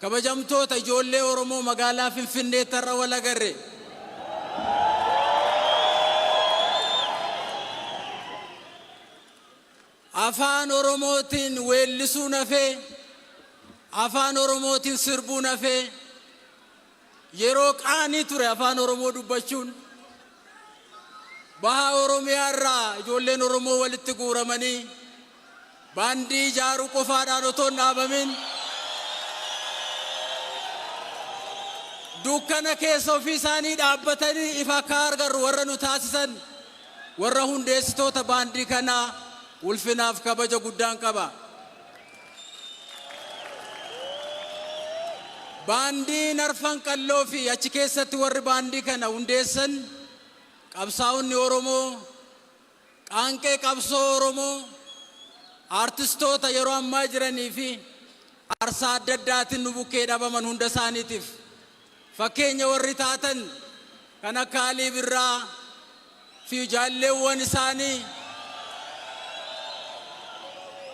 kabajamtoota ijoollee Oromoo magaalaa Finfinneetti har'a wal agarre. Afaan Oromootiin weellisuu nafee, afaan Oromootiin sirbuu nafee, yeroo qaanii ture afaan Oromoo dubbachuun. Baha Oromiyaa irraa ijoolleen Oromoo walitti guuramanii baandii ijaaruu qofaadhaan otoo hin dhaabamin dukkana keessa ofii isaanii dhaabbatanii ifa akka argarru warra nu taasisan warra hundeessitoota baandii kanaa ulfinaaf kabaja guddaan qaba. Baandiin Arfan Qalloo fi achi keessatti warri baandii kana hundeessan qabsaa'onni Oromoo, qaanqee qabsoo Oromoo, aartistoota yeroo ammaa jiranii fi aarsaa adda addaatiin nu bukkee dhabaman hunda isaaniitiif fakkeenya warri taatan kan akka Alii Birraa fi jaalleewwan isaanii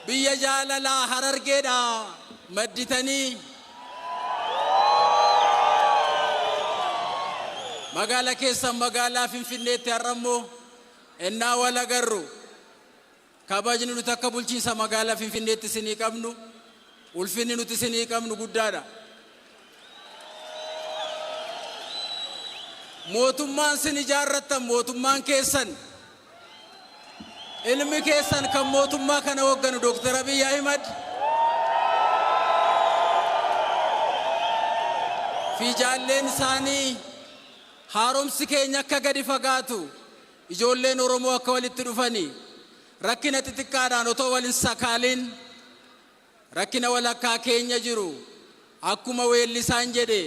biyya jaalalaa Harargeedhaa madditanii magaala keessan magaalaa Finfinneetti har'a immoo ennaa wal agarru kabajni nuti akka bulchiinsa magaalaa Finfinneetti isinii qabnu, ulfinni nuti isinii qabnu guddaadha. Mootummaan isin ijaarrattan, mootummaan keessan, ilmi keessan kan mootummaa kana hoogganu Dooktar Abiy Ahimad fi jaalleen isaanii haaromsi keenya akka gadi fagaatu, ijoolleen Oromoo akka walitti dhufanii rakkina xixiqqaadhaan otoo wal hin sakaalin rakkina walakkaa keenya jiru akkuma weellisaan jedhe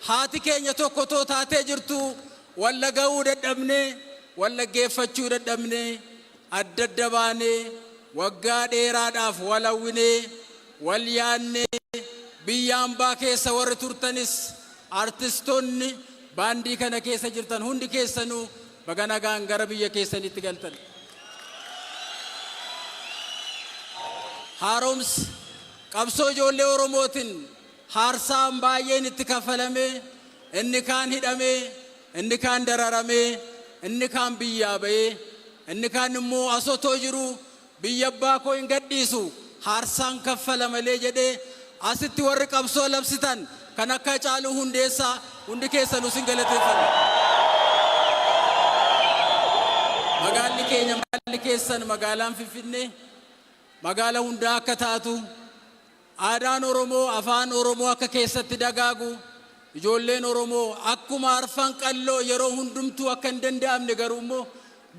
haati keenya tokko otoo taatee jirtu wal dhaga'uu dadhabnee, wal dhaggeeffachuu dadhabnee, adda adda baanee waggaa dheeraadhaaf wal hawwinee wal yaannee biyya hambaa keessa warri turtanis artistoonni baandii kana keessa jirtan hundi keessanuu baga nagaan gara biyya keessanitti galtan. Haaromsi qabsoo ijoollee Oromootiin haarsaan baay'een itti kaffalamee, inni kaan hidhamee, inni kaan dararamee, inni kaan biyyaa ba'ee, inni kaan immoo asotoo jiru biyya abbaa koo hin gadhiisu haarsaan kaffala malee jedhee asitti warri qabsoo labsitan kan akka Caaluu Hundeessaa hundi keessanuu sin galateeffanna. Magaalli keenya, magaalli keessan, magaalaan Finfinnee magaala hundaa akka taatu, aadaan Oromoo, afaan Oromoo akka keessatti dagaagu, ijoolleen Oromoo akkuma Arfan Qalloo yeroo hundumtuu akka hin danda'amne garuu immoo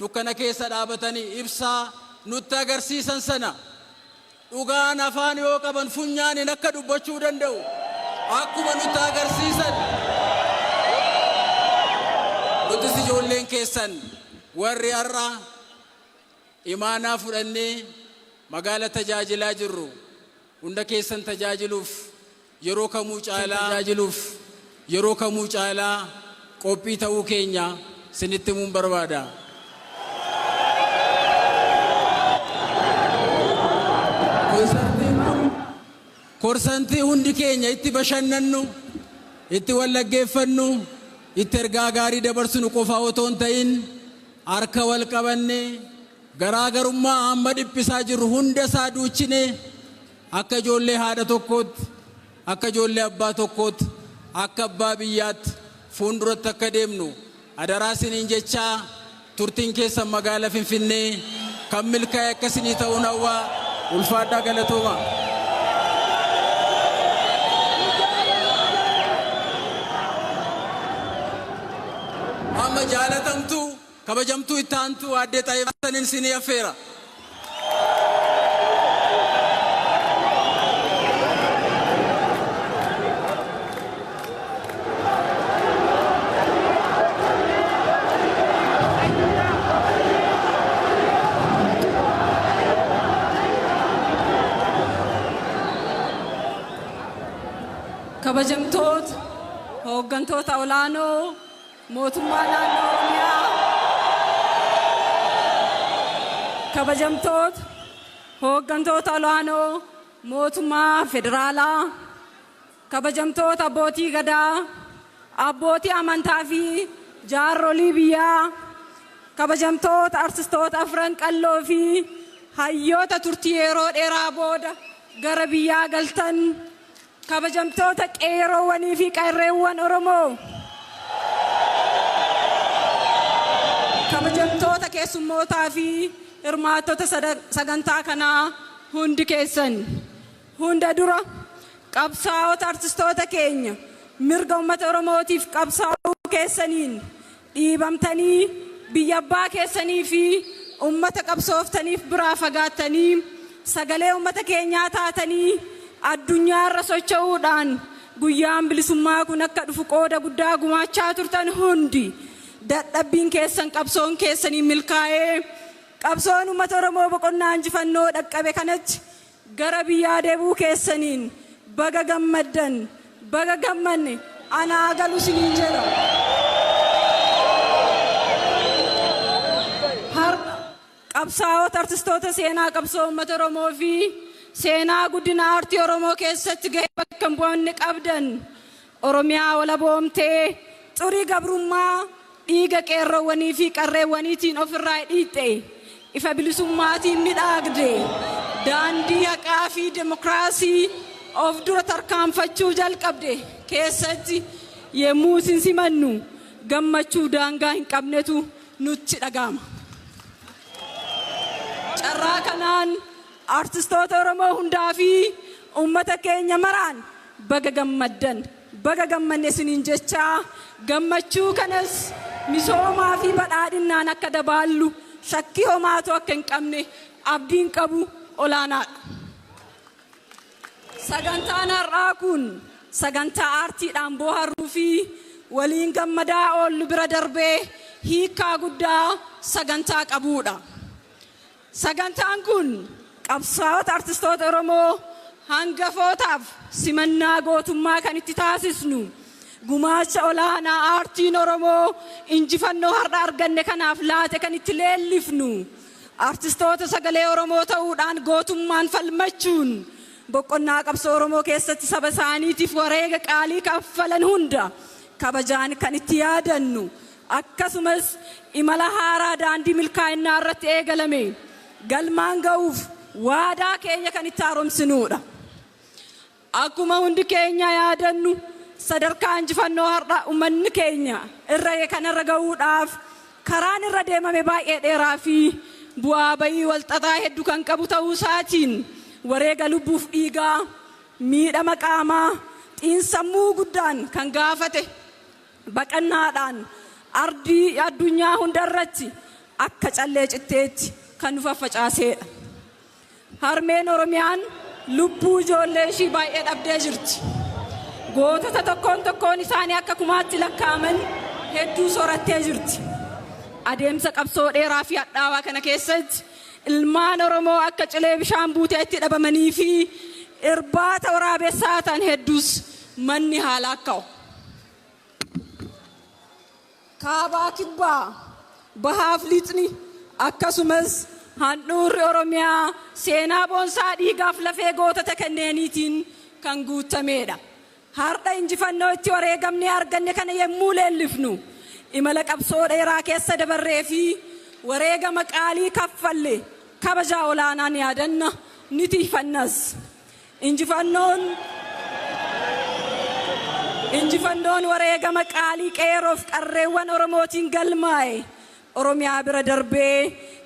dukkana keessa dhaabatanii ibsaa nutti agarsiisan sana dhugaan afaan yoo qaban funyaaniin akka dubbachuu danda'u akkuma nutti agarsiisan. Nutis ijoolleen keessan warri har'a imaanaa fudhannee magaala tajaajilaa jirru hunda keessan tajaajiluuf yeroo kamuu caalaa tajaajiluuf yeroo kamuu caalaa qophii ta'uu keenya sinitti himuun barbaada. Korsantii hundi keenya itti bashannannu, itti wal dhaggeeffannu, itti ergaa gaarii dabarsinu qofa otoo hin ta'in harka wal qabannee garaagarummaa amma dhiphisaa jirru hunda isaa duuchinee akka ijoollee haadha tokkootti, akka ijoollee abbaa tokkootti, akka abbaa biyyaatti fuulduratti akka deemnu adaraa isiniin jechaa turtiin keessan magaala Finfinnee kan milkaa'e akka isinii ta'uun hawwaa ulfaadhaa galatooma. Amma jaalatamtuu kabajamtuu itti aantuu aaddee Xaayibaa isinii affeera. Kabajamtoota hooggantoota olaanoo mootummaa naannoo Oromiyaa, kabajamtoota hooggantoota olaanoo mootummaa federaalaa, kabajamtoota abbootii gadaa, abbootii amantaa fi jaarsolii biyyaa, kabajamtoota artistoota Afran Qalloo fi hayyoota turtii yeroo dheeraa booda gara biyyaa galtan, kabajamtoota qeerroowwanii fi qarreewwan Oromoo, kabajamtoota keessummootaa fi hirmaattota sagantaa kanaa hundi keessan, hunda dura qabsaa'ota artistoota keenya mirga uummata Oromootiif qabsaa'uu keessaniin dhiibamtanii biyya abbaa keessanii fi uummata qabsooftaniif biraa fagaattanii sagalee uummata keenyaa taatanii addunyaarra socho'uudhaan guyyaan bilisummaa kun akka dhufu qooda guddaa gumaachaa turtan hundi dadhabbiin keessan qabsoon keessanii milkaa'ee qabsoon uummata Oromoo boqonnaa injifannoo dhaqqabe kanatti gara biyyaa deebi'uu keessaniin baga gammaddan, baga gammanne, anaa galu isiniin jedha. Har'a qabsaa'ota artistoota seenaa qabsoo uummata Oromoo fi seenaa guddina aartii Oromoo keessatti gahee bakka hin bu'amne qabdan Oromiyaa walaboomtee xurii gabrummaa dhiiga qeerroowwanii fi qarreewwaniitiin ofirraa dhiixxe ifa bilisummaatiin midhaagde daandii haqaa fi dimokiraasii of dura tarkaanfachuu jalqabde keessatti yemmuu isin simannu gammachuu daangaa hin qabnetu nutti dhaga'ama. Carraa kanaan artistoota Oromoo hundaa fi uummata keenya maraan baga gammaddan, baga gammanne isiniin jechaa gammachuu kanas misoomaa fi badhaadhinnaan akka dabaallu shakkii homaatu akka hin qabne abdiin qabu olaanaadha. Sagantaan har'aa kun sagantaa aartiidhaan bohaaruu fi waliin gammadaa oollu bira darbee hiikaa guddaa sagantaa qabuudha. Sagantaan kun qabsaa'ota artistoota Oromoo hangafootaaf simannaa gootummaa kan itti taasisnu gumaacha olaanaa aartiin Oromoo injifannoo har'a arganne kanaaf laate kan itti leellifnu artistoota sagalee Oromoo ta'uudhaan gootummaan falmachuun boqonnaa qabsoo Oromoo keessatti saba isaaniitiif wareega qaalii kaffalan hunda kabajaan kan itti yaadannu akkasumas imala haaraa daandii milkaa'inaa irratti eegalame galmaan ga'uuf waadaa keenya kan itti haaromsinuudha. Akkuma hundi keenya yaadannu sadarkaa injifannoo har'a uummanni keenya irra kanarra ga'uudhaaf karaan irra deemame baay'ee dheeraa fi bu'aa bayii walxaxaa hedduu kan qabu ta'uu isaatiin wareega lubbuuf dhiigaa miidhama qaamaa xiinsammuu guddaan kan gaafate baqannaadhaan ardii addunyaa hundarratti akka callee citteetti kan nu faffacaaseedha. Harmeen Oromiyaan lubbuu ijoollee ishii baay'ee dhabdee jirti. Gootota tokkoon tokkoon isaanii akka kumaatti lakkaa'aman hedduu soorattee jirti. Adeemsa qabsoo dheeraa fi hadhaawaa kana keessatti ilmaan Oromoo akka cilee bishaan buuteetti dhabamanii fi irbaata waraabessaa ta'an hedduus manni haa laakka'u. Kaabaa kibbaa, bahaaf lixni akkasumas handhuurri Oromiyaa seenaa boonsaa dhiigaaf lafee gootota kanneeniitiin kan guutameedha. Har'a injifannoo itti wareegamnee arganne kana yemmuu leellifnu imala qabsoo dheeraa keessa dabarree fi wareegama qaalii kaffalle kabajaa olaanaan yaadanna ni tiifannas. Injifannoon Injifannoon wareegama qaalii qeerroof qarreewwan Oromootiin galmaa'e Oromiyaa bira darbee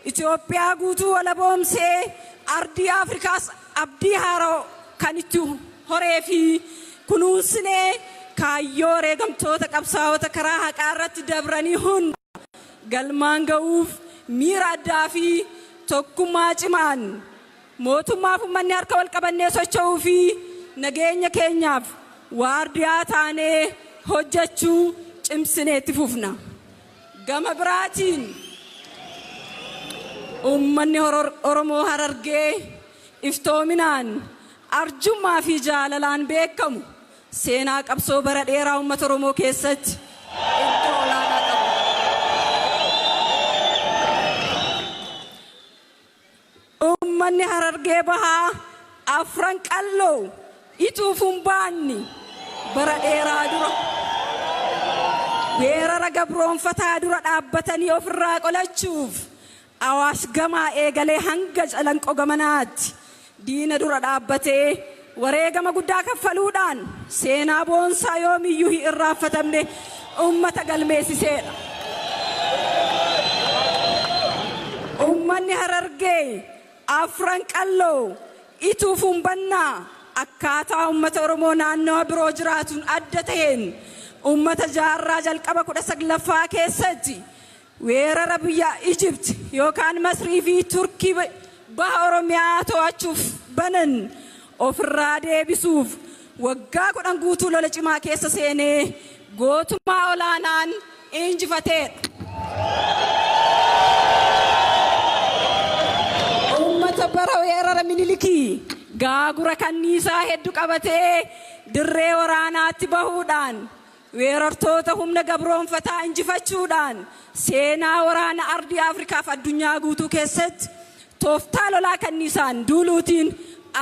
Itoophiyaa guutuu walaboomsee ardii Afrikaas abdii haaraa kan itti horee fi kunuunsinee kaayyoo wareegamtoota qabsaa'ota karaa haqaa irratti dabranii hunda galmaan ga'uuf miira addaa fi tokkummaa cimaan mootummaaf uummanni harka wal qabannee socho'uu fi nageenya keenyaaf waardiyaa taanee hojjechuu cimsinee itti fufna. Gama biraatiin uummanni Oromoo Harargee iftoominaan arjummaa fi jaalalaan beekamu seenaa qabsoo bara dheeraa uummata Oromoo keessatti iddoo olaanaa qaba. Uummanni Harargee Bahaa afran qalloo ituuf hin baanni bara dheeraa dura weerara gabroonfataa dura dhaabbatanii ofirraa qolachuuf Awaash gamaa eegalee hanga Calanqoo gamanaatti diina dura dhaabbatee wareegama guddaa kaffaluudhaan seenaa boonsaa yoomiyyuu hin irraanfatamne uummata galmeessiseedha. Uummanni Harargee afran qalloo ituuf humbannaa akkaataa uummata Oromoo naannawa biroo jiraatuun adda ta'een uummata jaarraa jalqaba 19ffaa keessatti weerara biyya Ijipt yookaan Masrii fi Turkii baha Oromiyaa to'achuuf banan ofirraa deebisuuf waggaa 10 guutuu lola cimaa keessa seenee gootummaa olaanaan injifateedha. Uummata bara weerara Minilikii gaagura kanniisaa hedduu qabatee dirree waraanaatti bahuudhaan weerartoota humna gabroonfataa injifachuudhaan seenaa waraana ardii Afrikaaf addunyaa guutuu keessatti tooftaa lolaa kanniisaan duuluutiin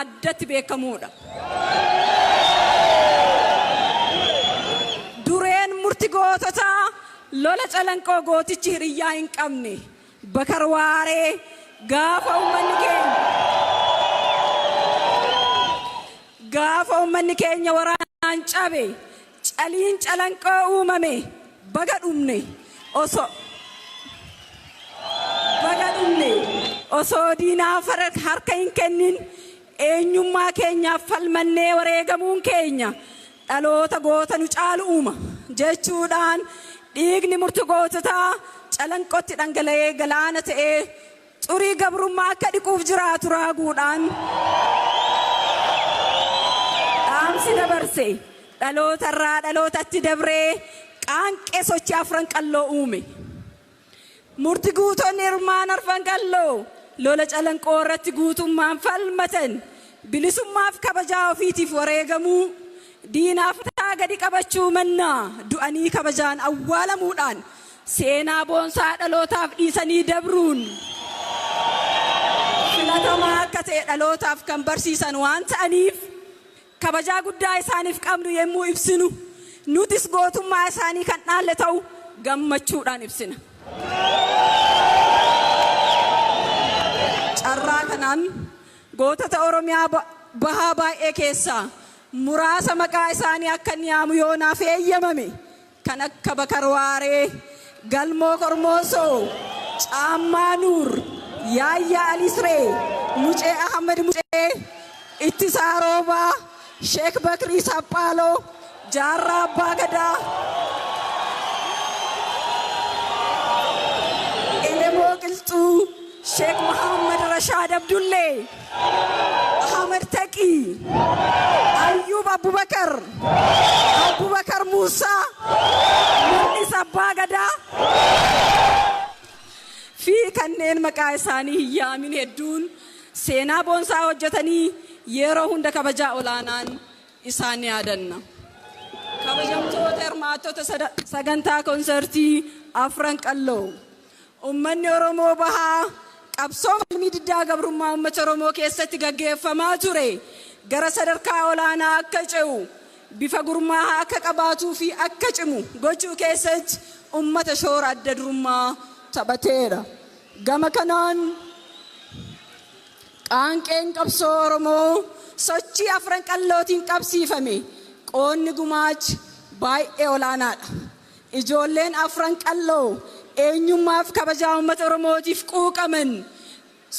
addatti beekamuudha. Dureen murti goototaa lola Calanqoo gootichi hiriyyaa hin qabne Bakar Waaree gaafa uummanni keenya gaafa uummanni keenya waraanaan cabe caliin Calanqoo uumame baga dhumne osoo baga dhumne osoo diinaaf harka hin kennin eenyummaa keenyaaf falmannee wareegamuun keenya dhaloota goota nu caalu uuma jechuudhaan dhiigni murti goototaa Calanqootti dhangala'ee galaana ta'ee xurii gabrummaa akka dhiquuf jiraatu raaguudhaan dhaamsi dabarse dhaloota irraa dhalootatti dabree qaanqee sochii afran qalloo uume. Murti guutonni ilmaan arfan qalloo lola Calanqoo irratti guutummaan falmatan bilisummaaf kabajaa ofiitiif wareegamuu diinaaf mataa gadi qabachuu mannaa du'anii kabajaan awwaalamuudhaan seenaa boonsaa dhalootaaf dhiisanii dabruun filatamaa akka ta'e dhalootaaf kan barsiisan waan ta'aniif kabajaa guddaa isaaniif qabnu yemmuu ibsinu nutis gootummaa isaanii kan dhaalle ta'u gammachuudhaan ibsina. Carraa kanaan gootota Oromiyaa bahaa baay'ee keessaa muraasa maqaa isaanii akka inni yaamu yoo naaf eeyyamame kan akka Bakar Waaree, Galmoo Kormoosoo, Caammaa Nuur, Yaayyaa Alisree, Mucee Ahmed Mucee, Ittisaa Roobaa, Sheek Bakrii Saphaaloo, Jaarraa Abbaa Gadaa, Elemoo Qilxuu, Sheek Muhammad Rashaad Abdullee, Ahmed Taqii, Ayyuub Abubakar, Abubakar Muusaa, Mul'is Abbaa kanneen maqaa isaanii hin yaamin hedduun seenaa boonsaa hojjetanii yeroo hunda kabajaa olaanaan isaan yaadanna. Kabajamtoota hirmaattota sagantaa konsertii Afran Qalloo. Uummanni Oromoo bahaa qabsoo falmii diddaa gabrummaa uummata Oromoo keessatti gaggeeffamaa ture gara sadarkaa olaanaa akka ce'u bifa gurmaa'aa akka qabaatuu fi akka cimu gochuu keessatti uummata shoora adda durummaa taphateera. Gama kanaan qaanqeen qabsoo Oromoo sochii Afran Qallootiin qabsiifame qoonni gumaachi baay'ee olaanaadha. Ijoolleen Afran Qalloo eenyummaaf kabajaa uummata Oromootiif quuqaman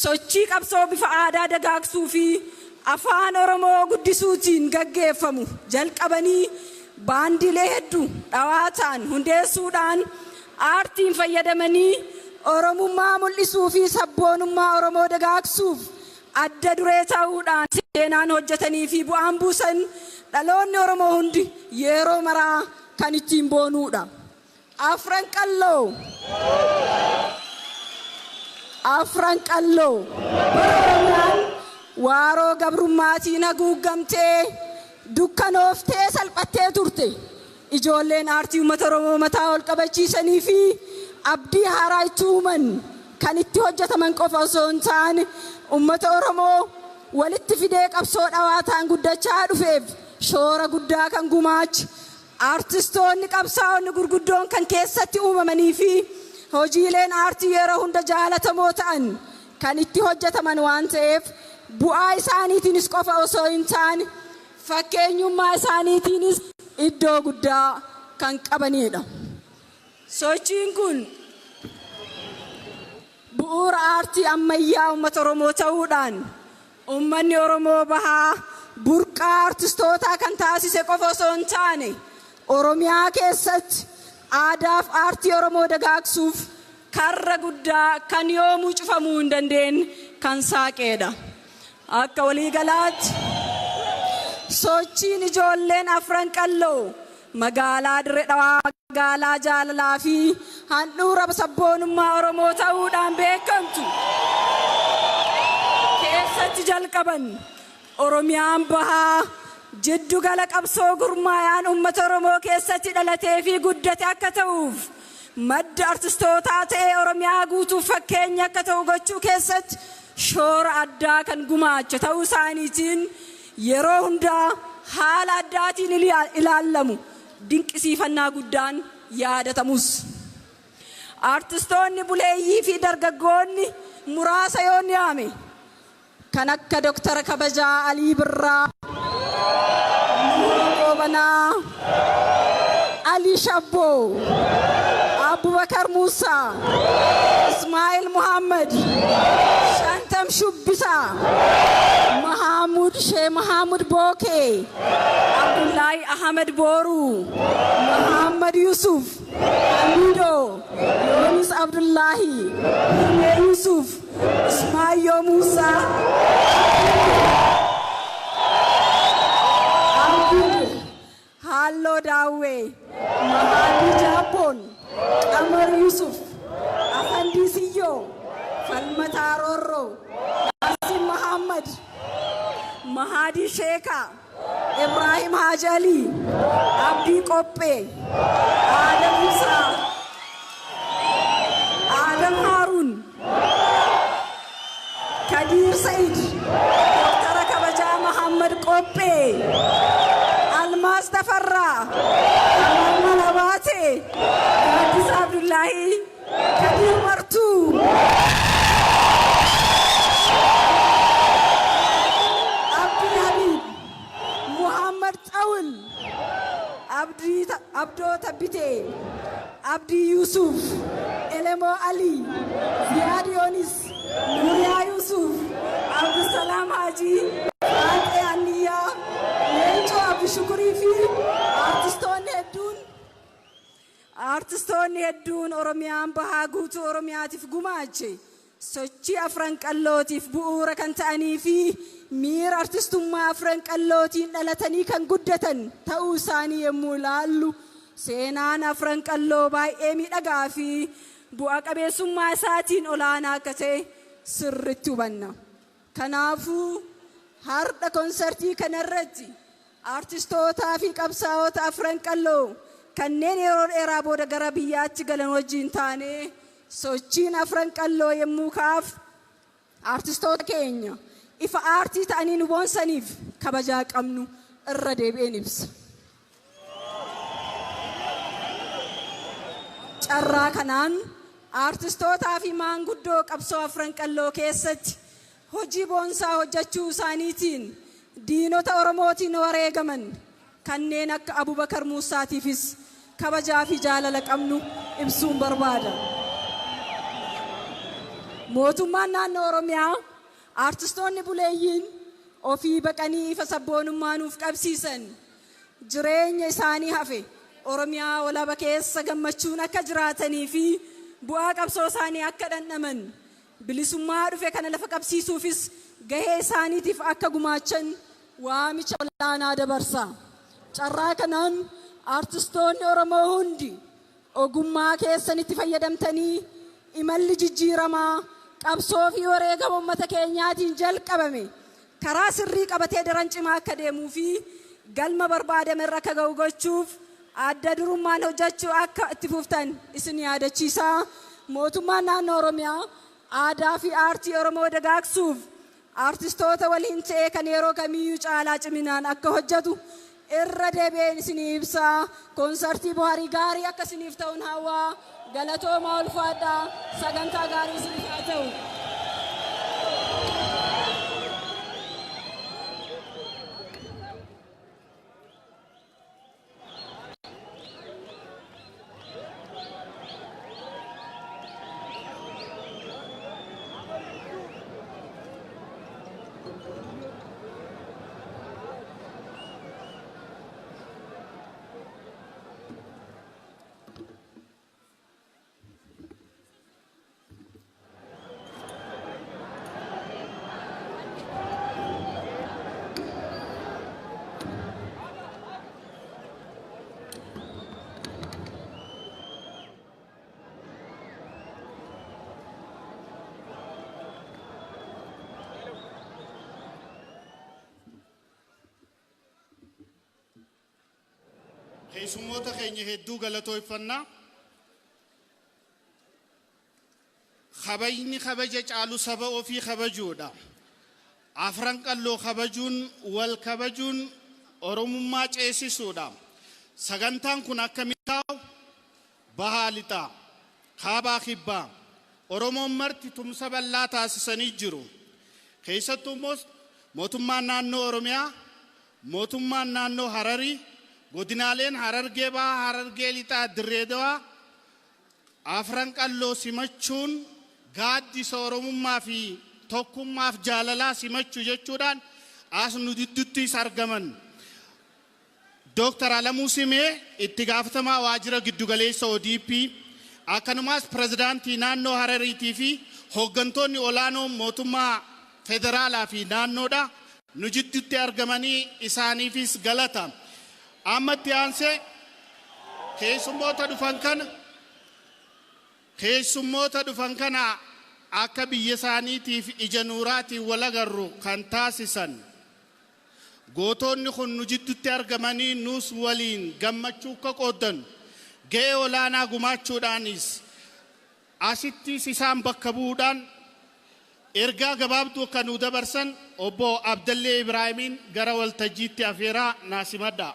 sochii qabsoo bifa aadaa dagaagsuu fi afaan Oromoo guddisuutiin gaggeeffamu jalqabanii baandilee hedduu dhawaa ta'an hundeessuudhaan aartiin fayyadamanii Oromummaa mul'isuu fi sabboonummaa Oromoo dagaagsuuf adda duree ta'uudhaan seenaan hojjetanii fi bu'aan buusan dhaloonni Oromoo hundi yeroo maraa kan ittiin boonuudha. Afran Qalloo. Afran Qalloo. Bara Oromiyaan waaroo gabrummaatiin haguugamtee dukkanooftee salphattee turte. Ijoolleen aartii uummata Oromoo mataa ol qabachiisanii fi abdii haaraa itti uuman kan itti hojjetaman qofa osoo hin taane uummata Oromoo walitti fidee qabsoo dhawaa ta'an guddachaa dhufeef shoora guddaa kan gumaache aartistoonni qabsaa'onni gurguddoon kan keessatti uumamanii fi hojiileen aartii yeroo hunda jaalatamoo ta'an kan itti hojjetaman waan ta'eef bu'aa isaaniitiinis qofa osoo hin taane fakkeenyummaa isaaniitiinis iddoo guddaa kan qabanidha. Sochiin kun bu'uura aartii ammayyaa uummata Oromoo ta'uudhaan uummanni Oromoo bahaa burqaa aartistootaa kan taasise qofa osoo hin taane Oromiyaa keessatti aadaaf aartii Oromoo dagaagsuuf karra guddaa kan yoomuu cufamuu hin dandeenye kan saaqeedha. Akka waliigalaatti sochiin ijoolleen Afran Qalloo magaalaa Dirree Dhawaa magaalaa jaalalaa fi handhuura sabboonummaa Oromoo ta'uudhaan beekamtu keessatti jalqaban Oromiyaan bahaa jiddu gala qabsoo gurmaayaan uummata Oromoo keessatti dhalatee fi guddate akka ta'uuf madda artistootaa ta'ee Oromiyaa guutuuf fakkeenya akka ta'u gochuu keessatti shoora addaa kan gumaache ta'uu isaaniitiin yeroo hundaa haala addaatiin ilaallamu dinqisiifannaa guddaan yaadatamus. Artistoonni buleeyyii fi dargaggoonni muraasa yoo ni yaame kan akka Dooktara Kabajaa Alii Birraa, Nuuroo Goobanaa, Alii Shabboo, Abubakar Muusaa, Ismaa'il Muhammad, Shantam Shubbisaa, Mahaamud Shee Mahaamud Bookee, Abdullaahi Ahmed Booruu, Muhammad Yusuf, Hamiidoo, Yoonis Abdullaahi, Hirmee Yusuf, Ismaayyoo Muusaa, Abdul Halloo Daawwee, Mahaadii Jaappoon, Qamar Yusuf, Afandii Siyyoo, Falmataa Roorroo, Yaasin Mahammad, Mahaadii Sheekaa, Ibraahim Haaji Alii, Abdii Qophee, Adam Musaa, Adam Haaruun, Kadiir Sa'id, Dooktara Kabajaa Mahammad Qophee, Almaas Tafarraa, Amalmal Abaatee, Gaaddisa Abdullaahii, Kadiir Martuu, Abdii Habiib, Muhammad Xawul, Abdii Abdoo Tabbitee, Abdii Yuusuf, Elemoo Alii, Ziyaad Yoonis, Nuuriyaa Yuusuf, Abdusalaam Haajii, Faaxee Anniyyaa, Leencoo Abdishukurii fi artistoonni hedduun Oromiyaan bahaa guutuu Oromiyaatiif gumaache sochii Afran Qallootiif bu'uura kan ta'anii fi miira artistummaa Afran Qallootiin dhalatanii kan guddatan ta'uu isaanii yommuu ilaallu seenaan Afran Qalloo baay'ee miidhagaa fi bu'a qabeessummaa isaatiin olaanaa akka ta'e sirritti hubanna. Kanaafuu har'a konsartii kanarratti aartistootaa fi qabsaa'ota Afran Qalloo kanneen yeroo dheeraa booda gara biyyaatti galan wajjin taanee sochiin Afran Qalloo yommuu ka'aaf aartistoota keenya ifa aartii ta'anii nu boonsaniif kabajaa qabnu irra deebi'een ibsa. Carraa kanaan aartistootaa fi maanguddoo qabsoo Afran Qalloo keessatti hojii boonsaa hojjechuu isaaniitiin diinota Oromootiin wareegaman kanneen akka Abubakar Muusaatiifis kabajaa fi jaalala qabnu ibsuun barbaada. Mootummaan naannoo Oromiyaa aartistoonni buleeyyiin ofii baqanii ifa sabboonummaa nuuf qabsiisan jireenya isaanii hafe Oromiyaa walaba keessa gammachuun akka jiraatanii fi bu'aa qabsoo isaanii akka dhandhaman bilisummaa dhufe kana lafa qabsiisuufis gahee isaaniitiif akka gumaachan waamicha olaanaa dabarsa. Carraa kanaan aartistoonni Oromoo hundi ogummaa keessanitti fayyadamtanii imalli jijjiiramaa qabsoo fi wareegama uummata keenyaatiin jalqabame karaa sirrii qabatee daran cimaa akka deemuu fi galma barbaadame irra akka ga'u gochuuf adda durummaan hojjechuu akka itti fuftan isin yaadachiisaa. Mootummaan naannoo Oromiyaa aadaa fi aartii Oromoo dagaagsuuf aartistoota waliin ta'ee kan yeroo kamiyyuu caalaa ciminaan akka hojjetu irra deebi'een isinii ibsaa. Koonsartii buhaarii gaarii akka isiniif ta'uun hawwaa. Galatoomaa, ulfaadhaa, sagantaa gaarii isiniif haa ta'u. Keessummoota keenya hedduu galatoeffannaa. Kabajni kabaja caalu saba ofii kabajuudha. Afran Qalloo kabajuun, wal kabajuun Oromummaa ceesisuudha. Sagantaan kun akka milkaa'u bahaa lixaa, kaabaa kibbaa Oromoon marti tumsa bal'aa taasisanii jiru. Keessattuu immoo mootummaan naannoo Oromiyaa, mootummaan naannoo Hararii, godinaaleen Harargee Bahaa, Harargee Lixaa, Dirree Dawaa Afran Qalloo simachuun gaaddisa Oromummaa fi tokkummaaf jaalalaa simachuu jechuudhaan as nu gidduttis argaman. Dooktar Alamuu Simee, itti gaafatamaa waajjira giddugaleessa ODP, akkanumas pirezidaantii naannoo Harariitii fi hooggantoonni olaanoon mootummaa federaalaa fi naannoodha nu jidduutti argamanii isaaniifis galata. Amma itti aansee keessummoota dhufan kana akka biyya isaaniitiif ija nuuraatiin wal agarru kan taasisan, gootonni kun nu jidduutti argamanii nus waliin gammachuu akka qooddan ga'ee olaanaa gumaachuudhaanis asittis isaan bakka bu'uudhaan ergaa gabaabduu akka nu dabarsan obbo Abdallee Ibraahimiin gara waltajjiitti afeeraa naasimadha.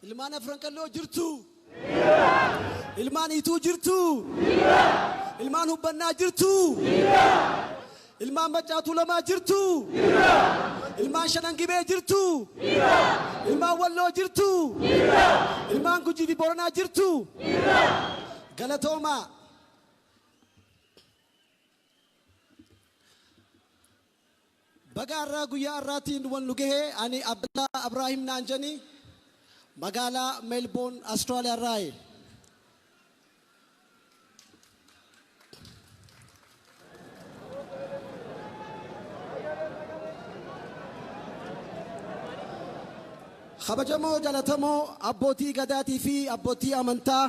Ilmaan Afran Qalloo jirtu. Ilmaan Ituu jirtu. Ilmaan Hubbannaa jirtu. Ilmaan Maccaatuu Lamaa jirtu. Ilmaan Shanan Gibee jirtu. Ilmaan Walloo jirtu. Ilmaan Gujii fi Booranaa jirtu. Galatoomaa. Baga har'aa guyyaa har'aatiin wal nu gahee. Ani Abdallaa Abraahim naan jedhani, magaalaa Meelboon, Austraaliyaa irraayi. Kabajamoo jalatamoo abbootii gadaatii fi abbootii amantaa,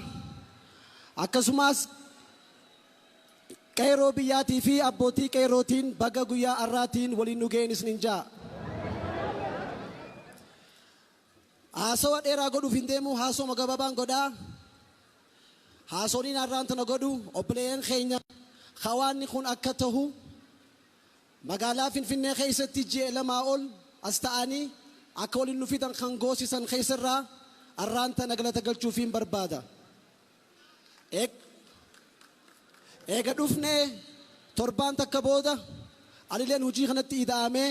akkasumas qeerroo biyyaatii fi abbootii qeerrootiin, baga guyyaa har'aatiin waliin nu ga'een isinin ja'a. Haasawa dheeraa godhuuf hin deemu, haasawuma gabaabaan godhaa. Haasoniin har'aan tana godhu, obboleeyyan keenya hawaanni kun akka tahu magaalaa Finfinnee keessatti ji'a 2 ol as ta'anii akka waliin nu fidan kan goosisan keessarraa har'aan tana galata galchuufiin barbaada. Eega dhufnee torbaan takka booda anileen hojii kanatti ida'amee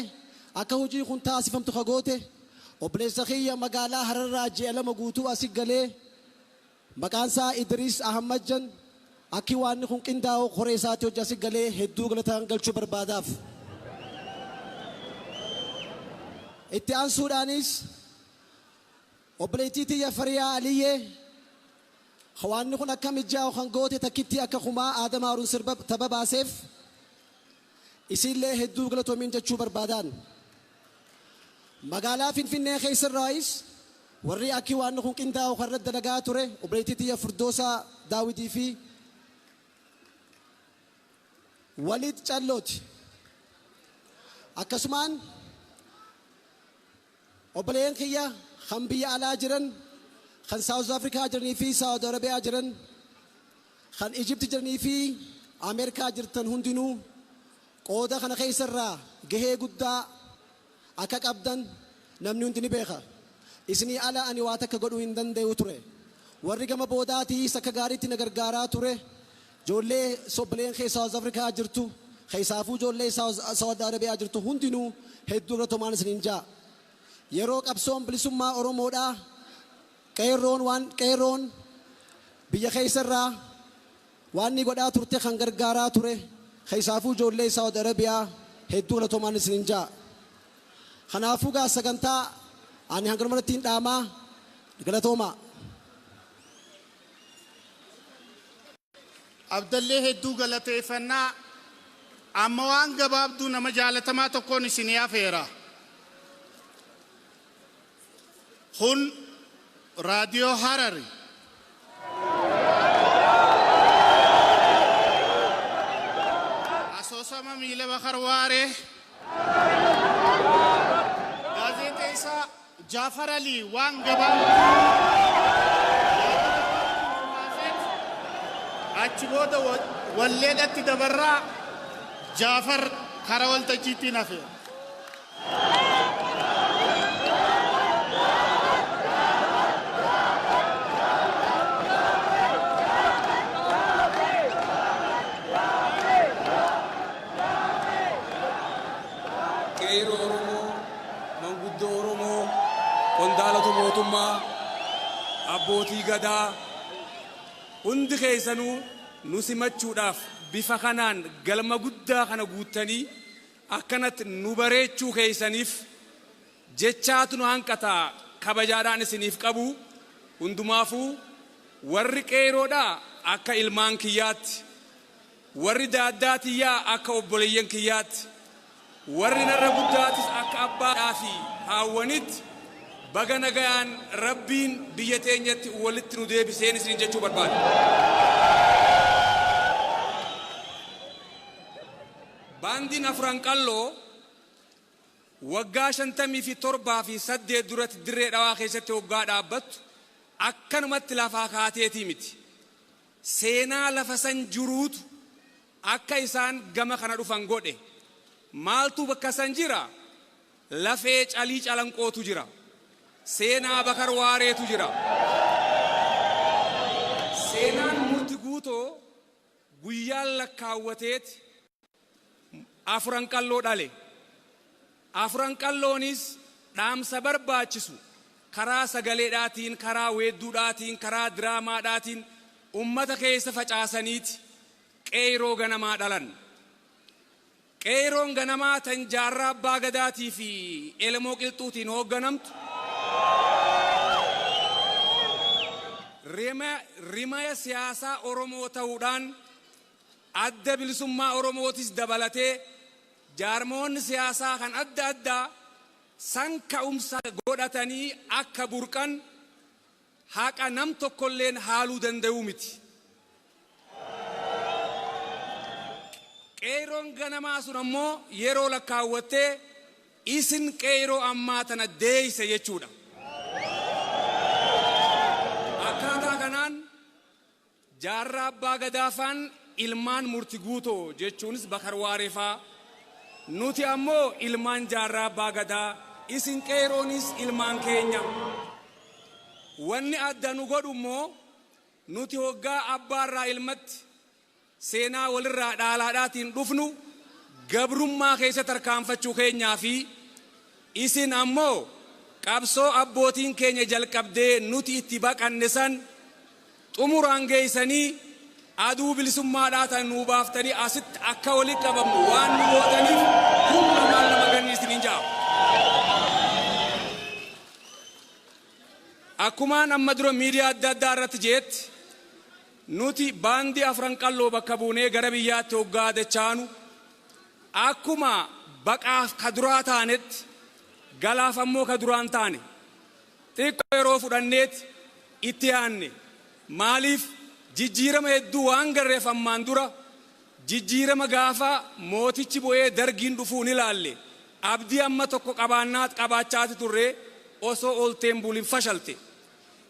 akka hojii kun taasifamtu ka goote obboleessa kiyya magaalaa Hararraa ji'a 2 guutuu asi galee maqaan isaa Idris Ahmad jan akki waanni kun qindaa'u koree isaatti hojii asi galee hedduu galataan galchuu barbaadaaf. Itti aansuudhaanis obboleettii tiyya Fariyaa Aliyyee waanni kun akka mijaa'u kan goote, takkitti akka kumaa Aadam Haaruun sirba tapha baaseef isiillee hedduu galatoomiin jechuu barbaadaan. Magaalaa Finfinnee keessarraayis warri akki waan kun qindaa'u kan irratti dalagaa ture obboleettii tiyya Furdoosaa Daawidii fi Walid Callooti. Akkasumaan obboleeyyan kiyya kan biyya alaa jiran, kan South Africa jiranii fi Saudi Arabiyaa jiran, kan Egypt jiranii fi Ameerikaa jirtan hundinuu qooda kana keessarraa gahee guddaa akka qabdan namni hundi ni beeka. Isinii ala ani waa takka godhuu hin danda'u ture. Warri gama boodaatiis akka gaariitti na gargaaraa ture. Ijoollee obboleen kee South Africa jirtu, keessaafuu ijoollee Saudi Arabiyaa jirtu hundinuu hedduu galatomaan isiniin ja'a. Yeroo qabsoon bilisummaa Oromoodhaa qeerroon waan qeerroon biyya keessarraa waan ni godhaa turte kan gargaaraa ture keessaafuu ijoollee Saudi Arabiyaa hedduu galatomaan isiniin ja'a. Kanaafuu gaa sagantaa ani hanganumatti hin dhaamaa, galatoomaa. Abdallee hedduu galateeffannaa. Amma waan gabaabduu nama jaalatamaa tokkoon isinii afeera. Kun Raadiyoo Harari. Asoosama miila Bakar Waaree. Gaazexeessaa Jaafar Alii waan gabaabduu achi booda walleedhatti dabarraa. Jaafar kara waltajjiittiin hafeera. Qeerroo Oromoo, manguddoo Oromoo, qondaalota mootummaa, abbootii gadaa, hundi keessanuu nu simachuudhaaf bifa kanaan galma guddaa kana guuttanii akkanatti nu bareechuu keessaniif jechaatu nu hanqata. Kabajaadhaan isiniif qabu hundumaafuu, warri qeeroodhaa akka ilmaan kiyyaatti, warri daaddaa tiyyaa akka obboleeyyan kiyyaatti, warri narra guddaatis akka abbaadhaa fi haawwanitti, baga nagayaan Rabbiin biyya teenyatti walitti nu deebiseen isiniin jechuu barbaada. Baandiin Afran Qalloo waggaa 57 fi 8 duratti Dirree Dhawaa keessatti hoggaa dhaabbattu akkanumatti lafaa kaateetii miti. Seenaa lafa san jiruutu akka isaan gama kana dhufan godhe. Maaltu bakka san jira? Lafee Calii Calanqootu jira. Seenaa Bakar Waareetu jira. Seenaan Murti Guutoo guyyaan lakkaawwateeti Afuran Qalloo dhale. Afuran Qalloonis dhaamsa barbaachisu karaa sagaleedhaatiin, karaa weedduudhaatiin, karaa diraamaadhaatiin ummata keessa facaasaniiti qeeyroo ganamaa dhalan. Qeeyroon ganamaa tan Jaarraa Abbaa Gadaatii fi Elemoo Qilxuutiin hoogganamtu rimaya siyaasaa Oromoo tahuudhaan Adda Bilisummaa Oromootis dabalatee jaarmoonni siyaasaa kan adda addaa san ka'umsa godhatanii. godhatanii akka burqan haqa nam tokkolleen haaluu danda'uu miti. Qeeyroon ganamaa sun ammoo yeroo lakkaawwattee isin qeeyroo ammaa tana deeyse jechuudha. Akkaataa kanaan Jaarraa Abbaa Gadaafaan ilmaan Murti Guutoo jechuunis Bakar Waareefaa, nuti ammoo ilmaan Jaarraa Abbaa Gadaa, isin qeeyroonis ilmaan keenya. Wanni adda nu godhu immoo nuti hoggaa abbaarraa ilmatti seenaa walirraa dhaalaadhaatiin dhufnu gabrummaa keessa tarkaanfachuu keenyaa fi isin ammoo qabsoo abbootiin keenya jalqabdee nuti itti baqanne san xumuraan geeysanii aduu bilisummaadhaa tan nuu baaftanii asitti akka walitti qabamnu waan nu gootaniif humna maal nama ganni isiniin ja'a. Akkumaan amma dura miidiyaa adda addaa irratti je'etti nuti baandii Afran Qalloo bakka buunee gara biyyaatti hoggaa dachaanu akkuma baqaaf ka duraa taanetti galaaf ammoo ka duraan taane. Xiqqoo yeroo fudhanneeti itti yaanne. Maaliif jijjiirama hedduu waan garreef ammaan dura jijjiirama gaafa mootichi bu'ee Dargiin dhufuu ni laalle. Abdii amma tokko qabaannaa qabaachaati turre osoo oolteen bulin fashalte.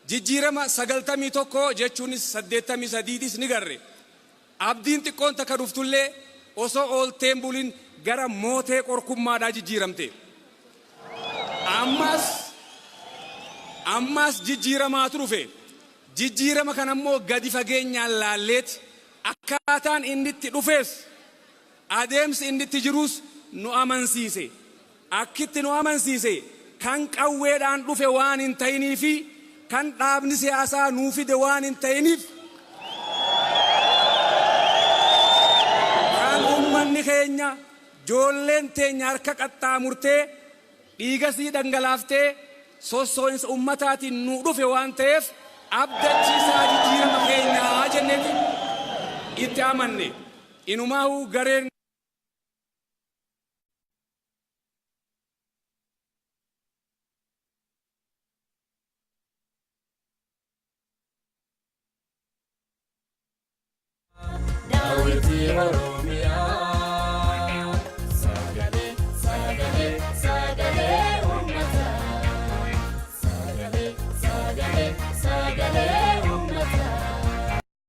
Jijjiirama 91 jechuunis 83tis ni garre. Abdiin xiqqoon takka dhuftullee osoo oolteen bulin gara mootee qorkummaadhaa jijjiiramte. Ammas ammas jijjiiramaatu dhufe. Jijjiirama kana immoo gadi fageenyaan laalleeti akkaataan inni itti dhufes adeemsi inni itti jirus nu amansiise. Akkitti nu amansiise kan qawweedhaan dhufe waan hin ta'inii fi kan dhaabni siyaasaa nuu fide waan hin ta'iniif kan ummanni keenya joolleen teenya harka qaxxaamurtee dhiiga sii dhangalaaftee sossoo'insa ummataatiin nuu dhufe waan ta'eef abdachiisaa jijjiirama keenyaa jenneeti itti amanne. Inumaahuu gareen. Daawwitii Oromoo.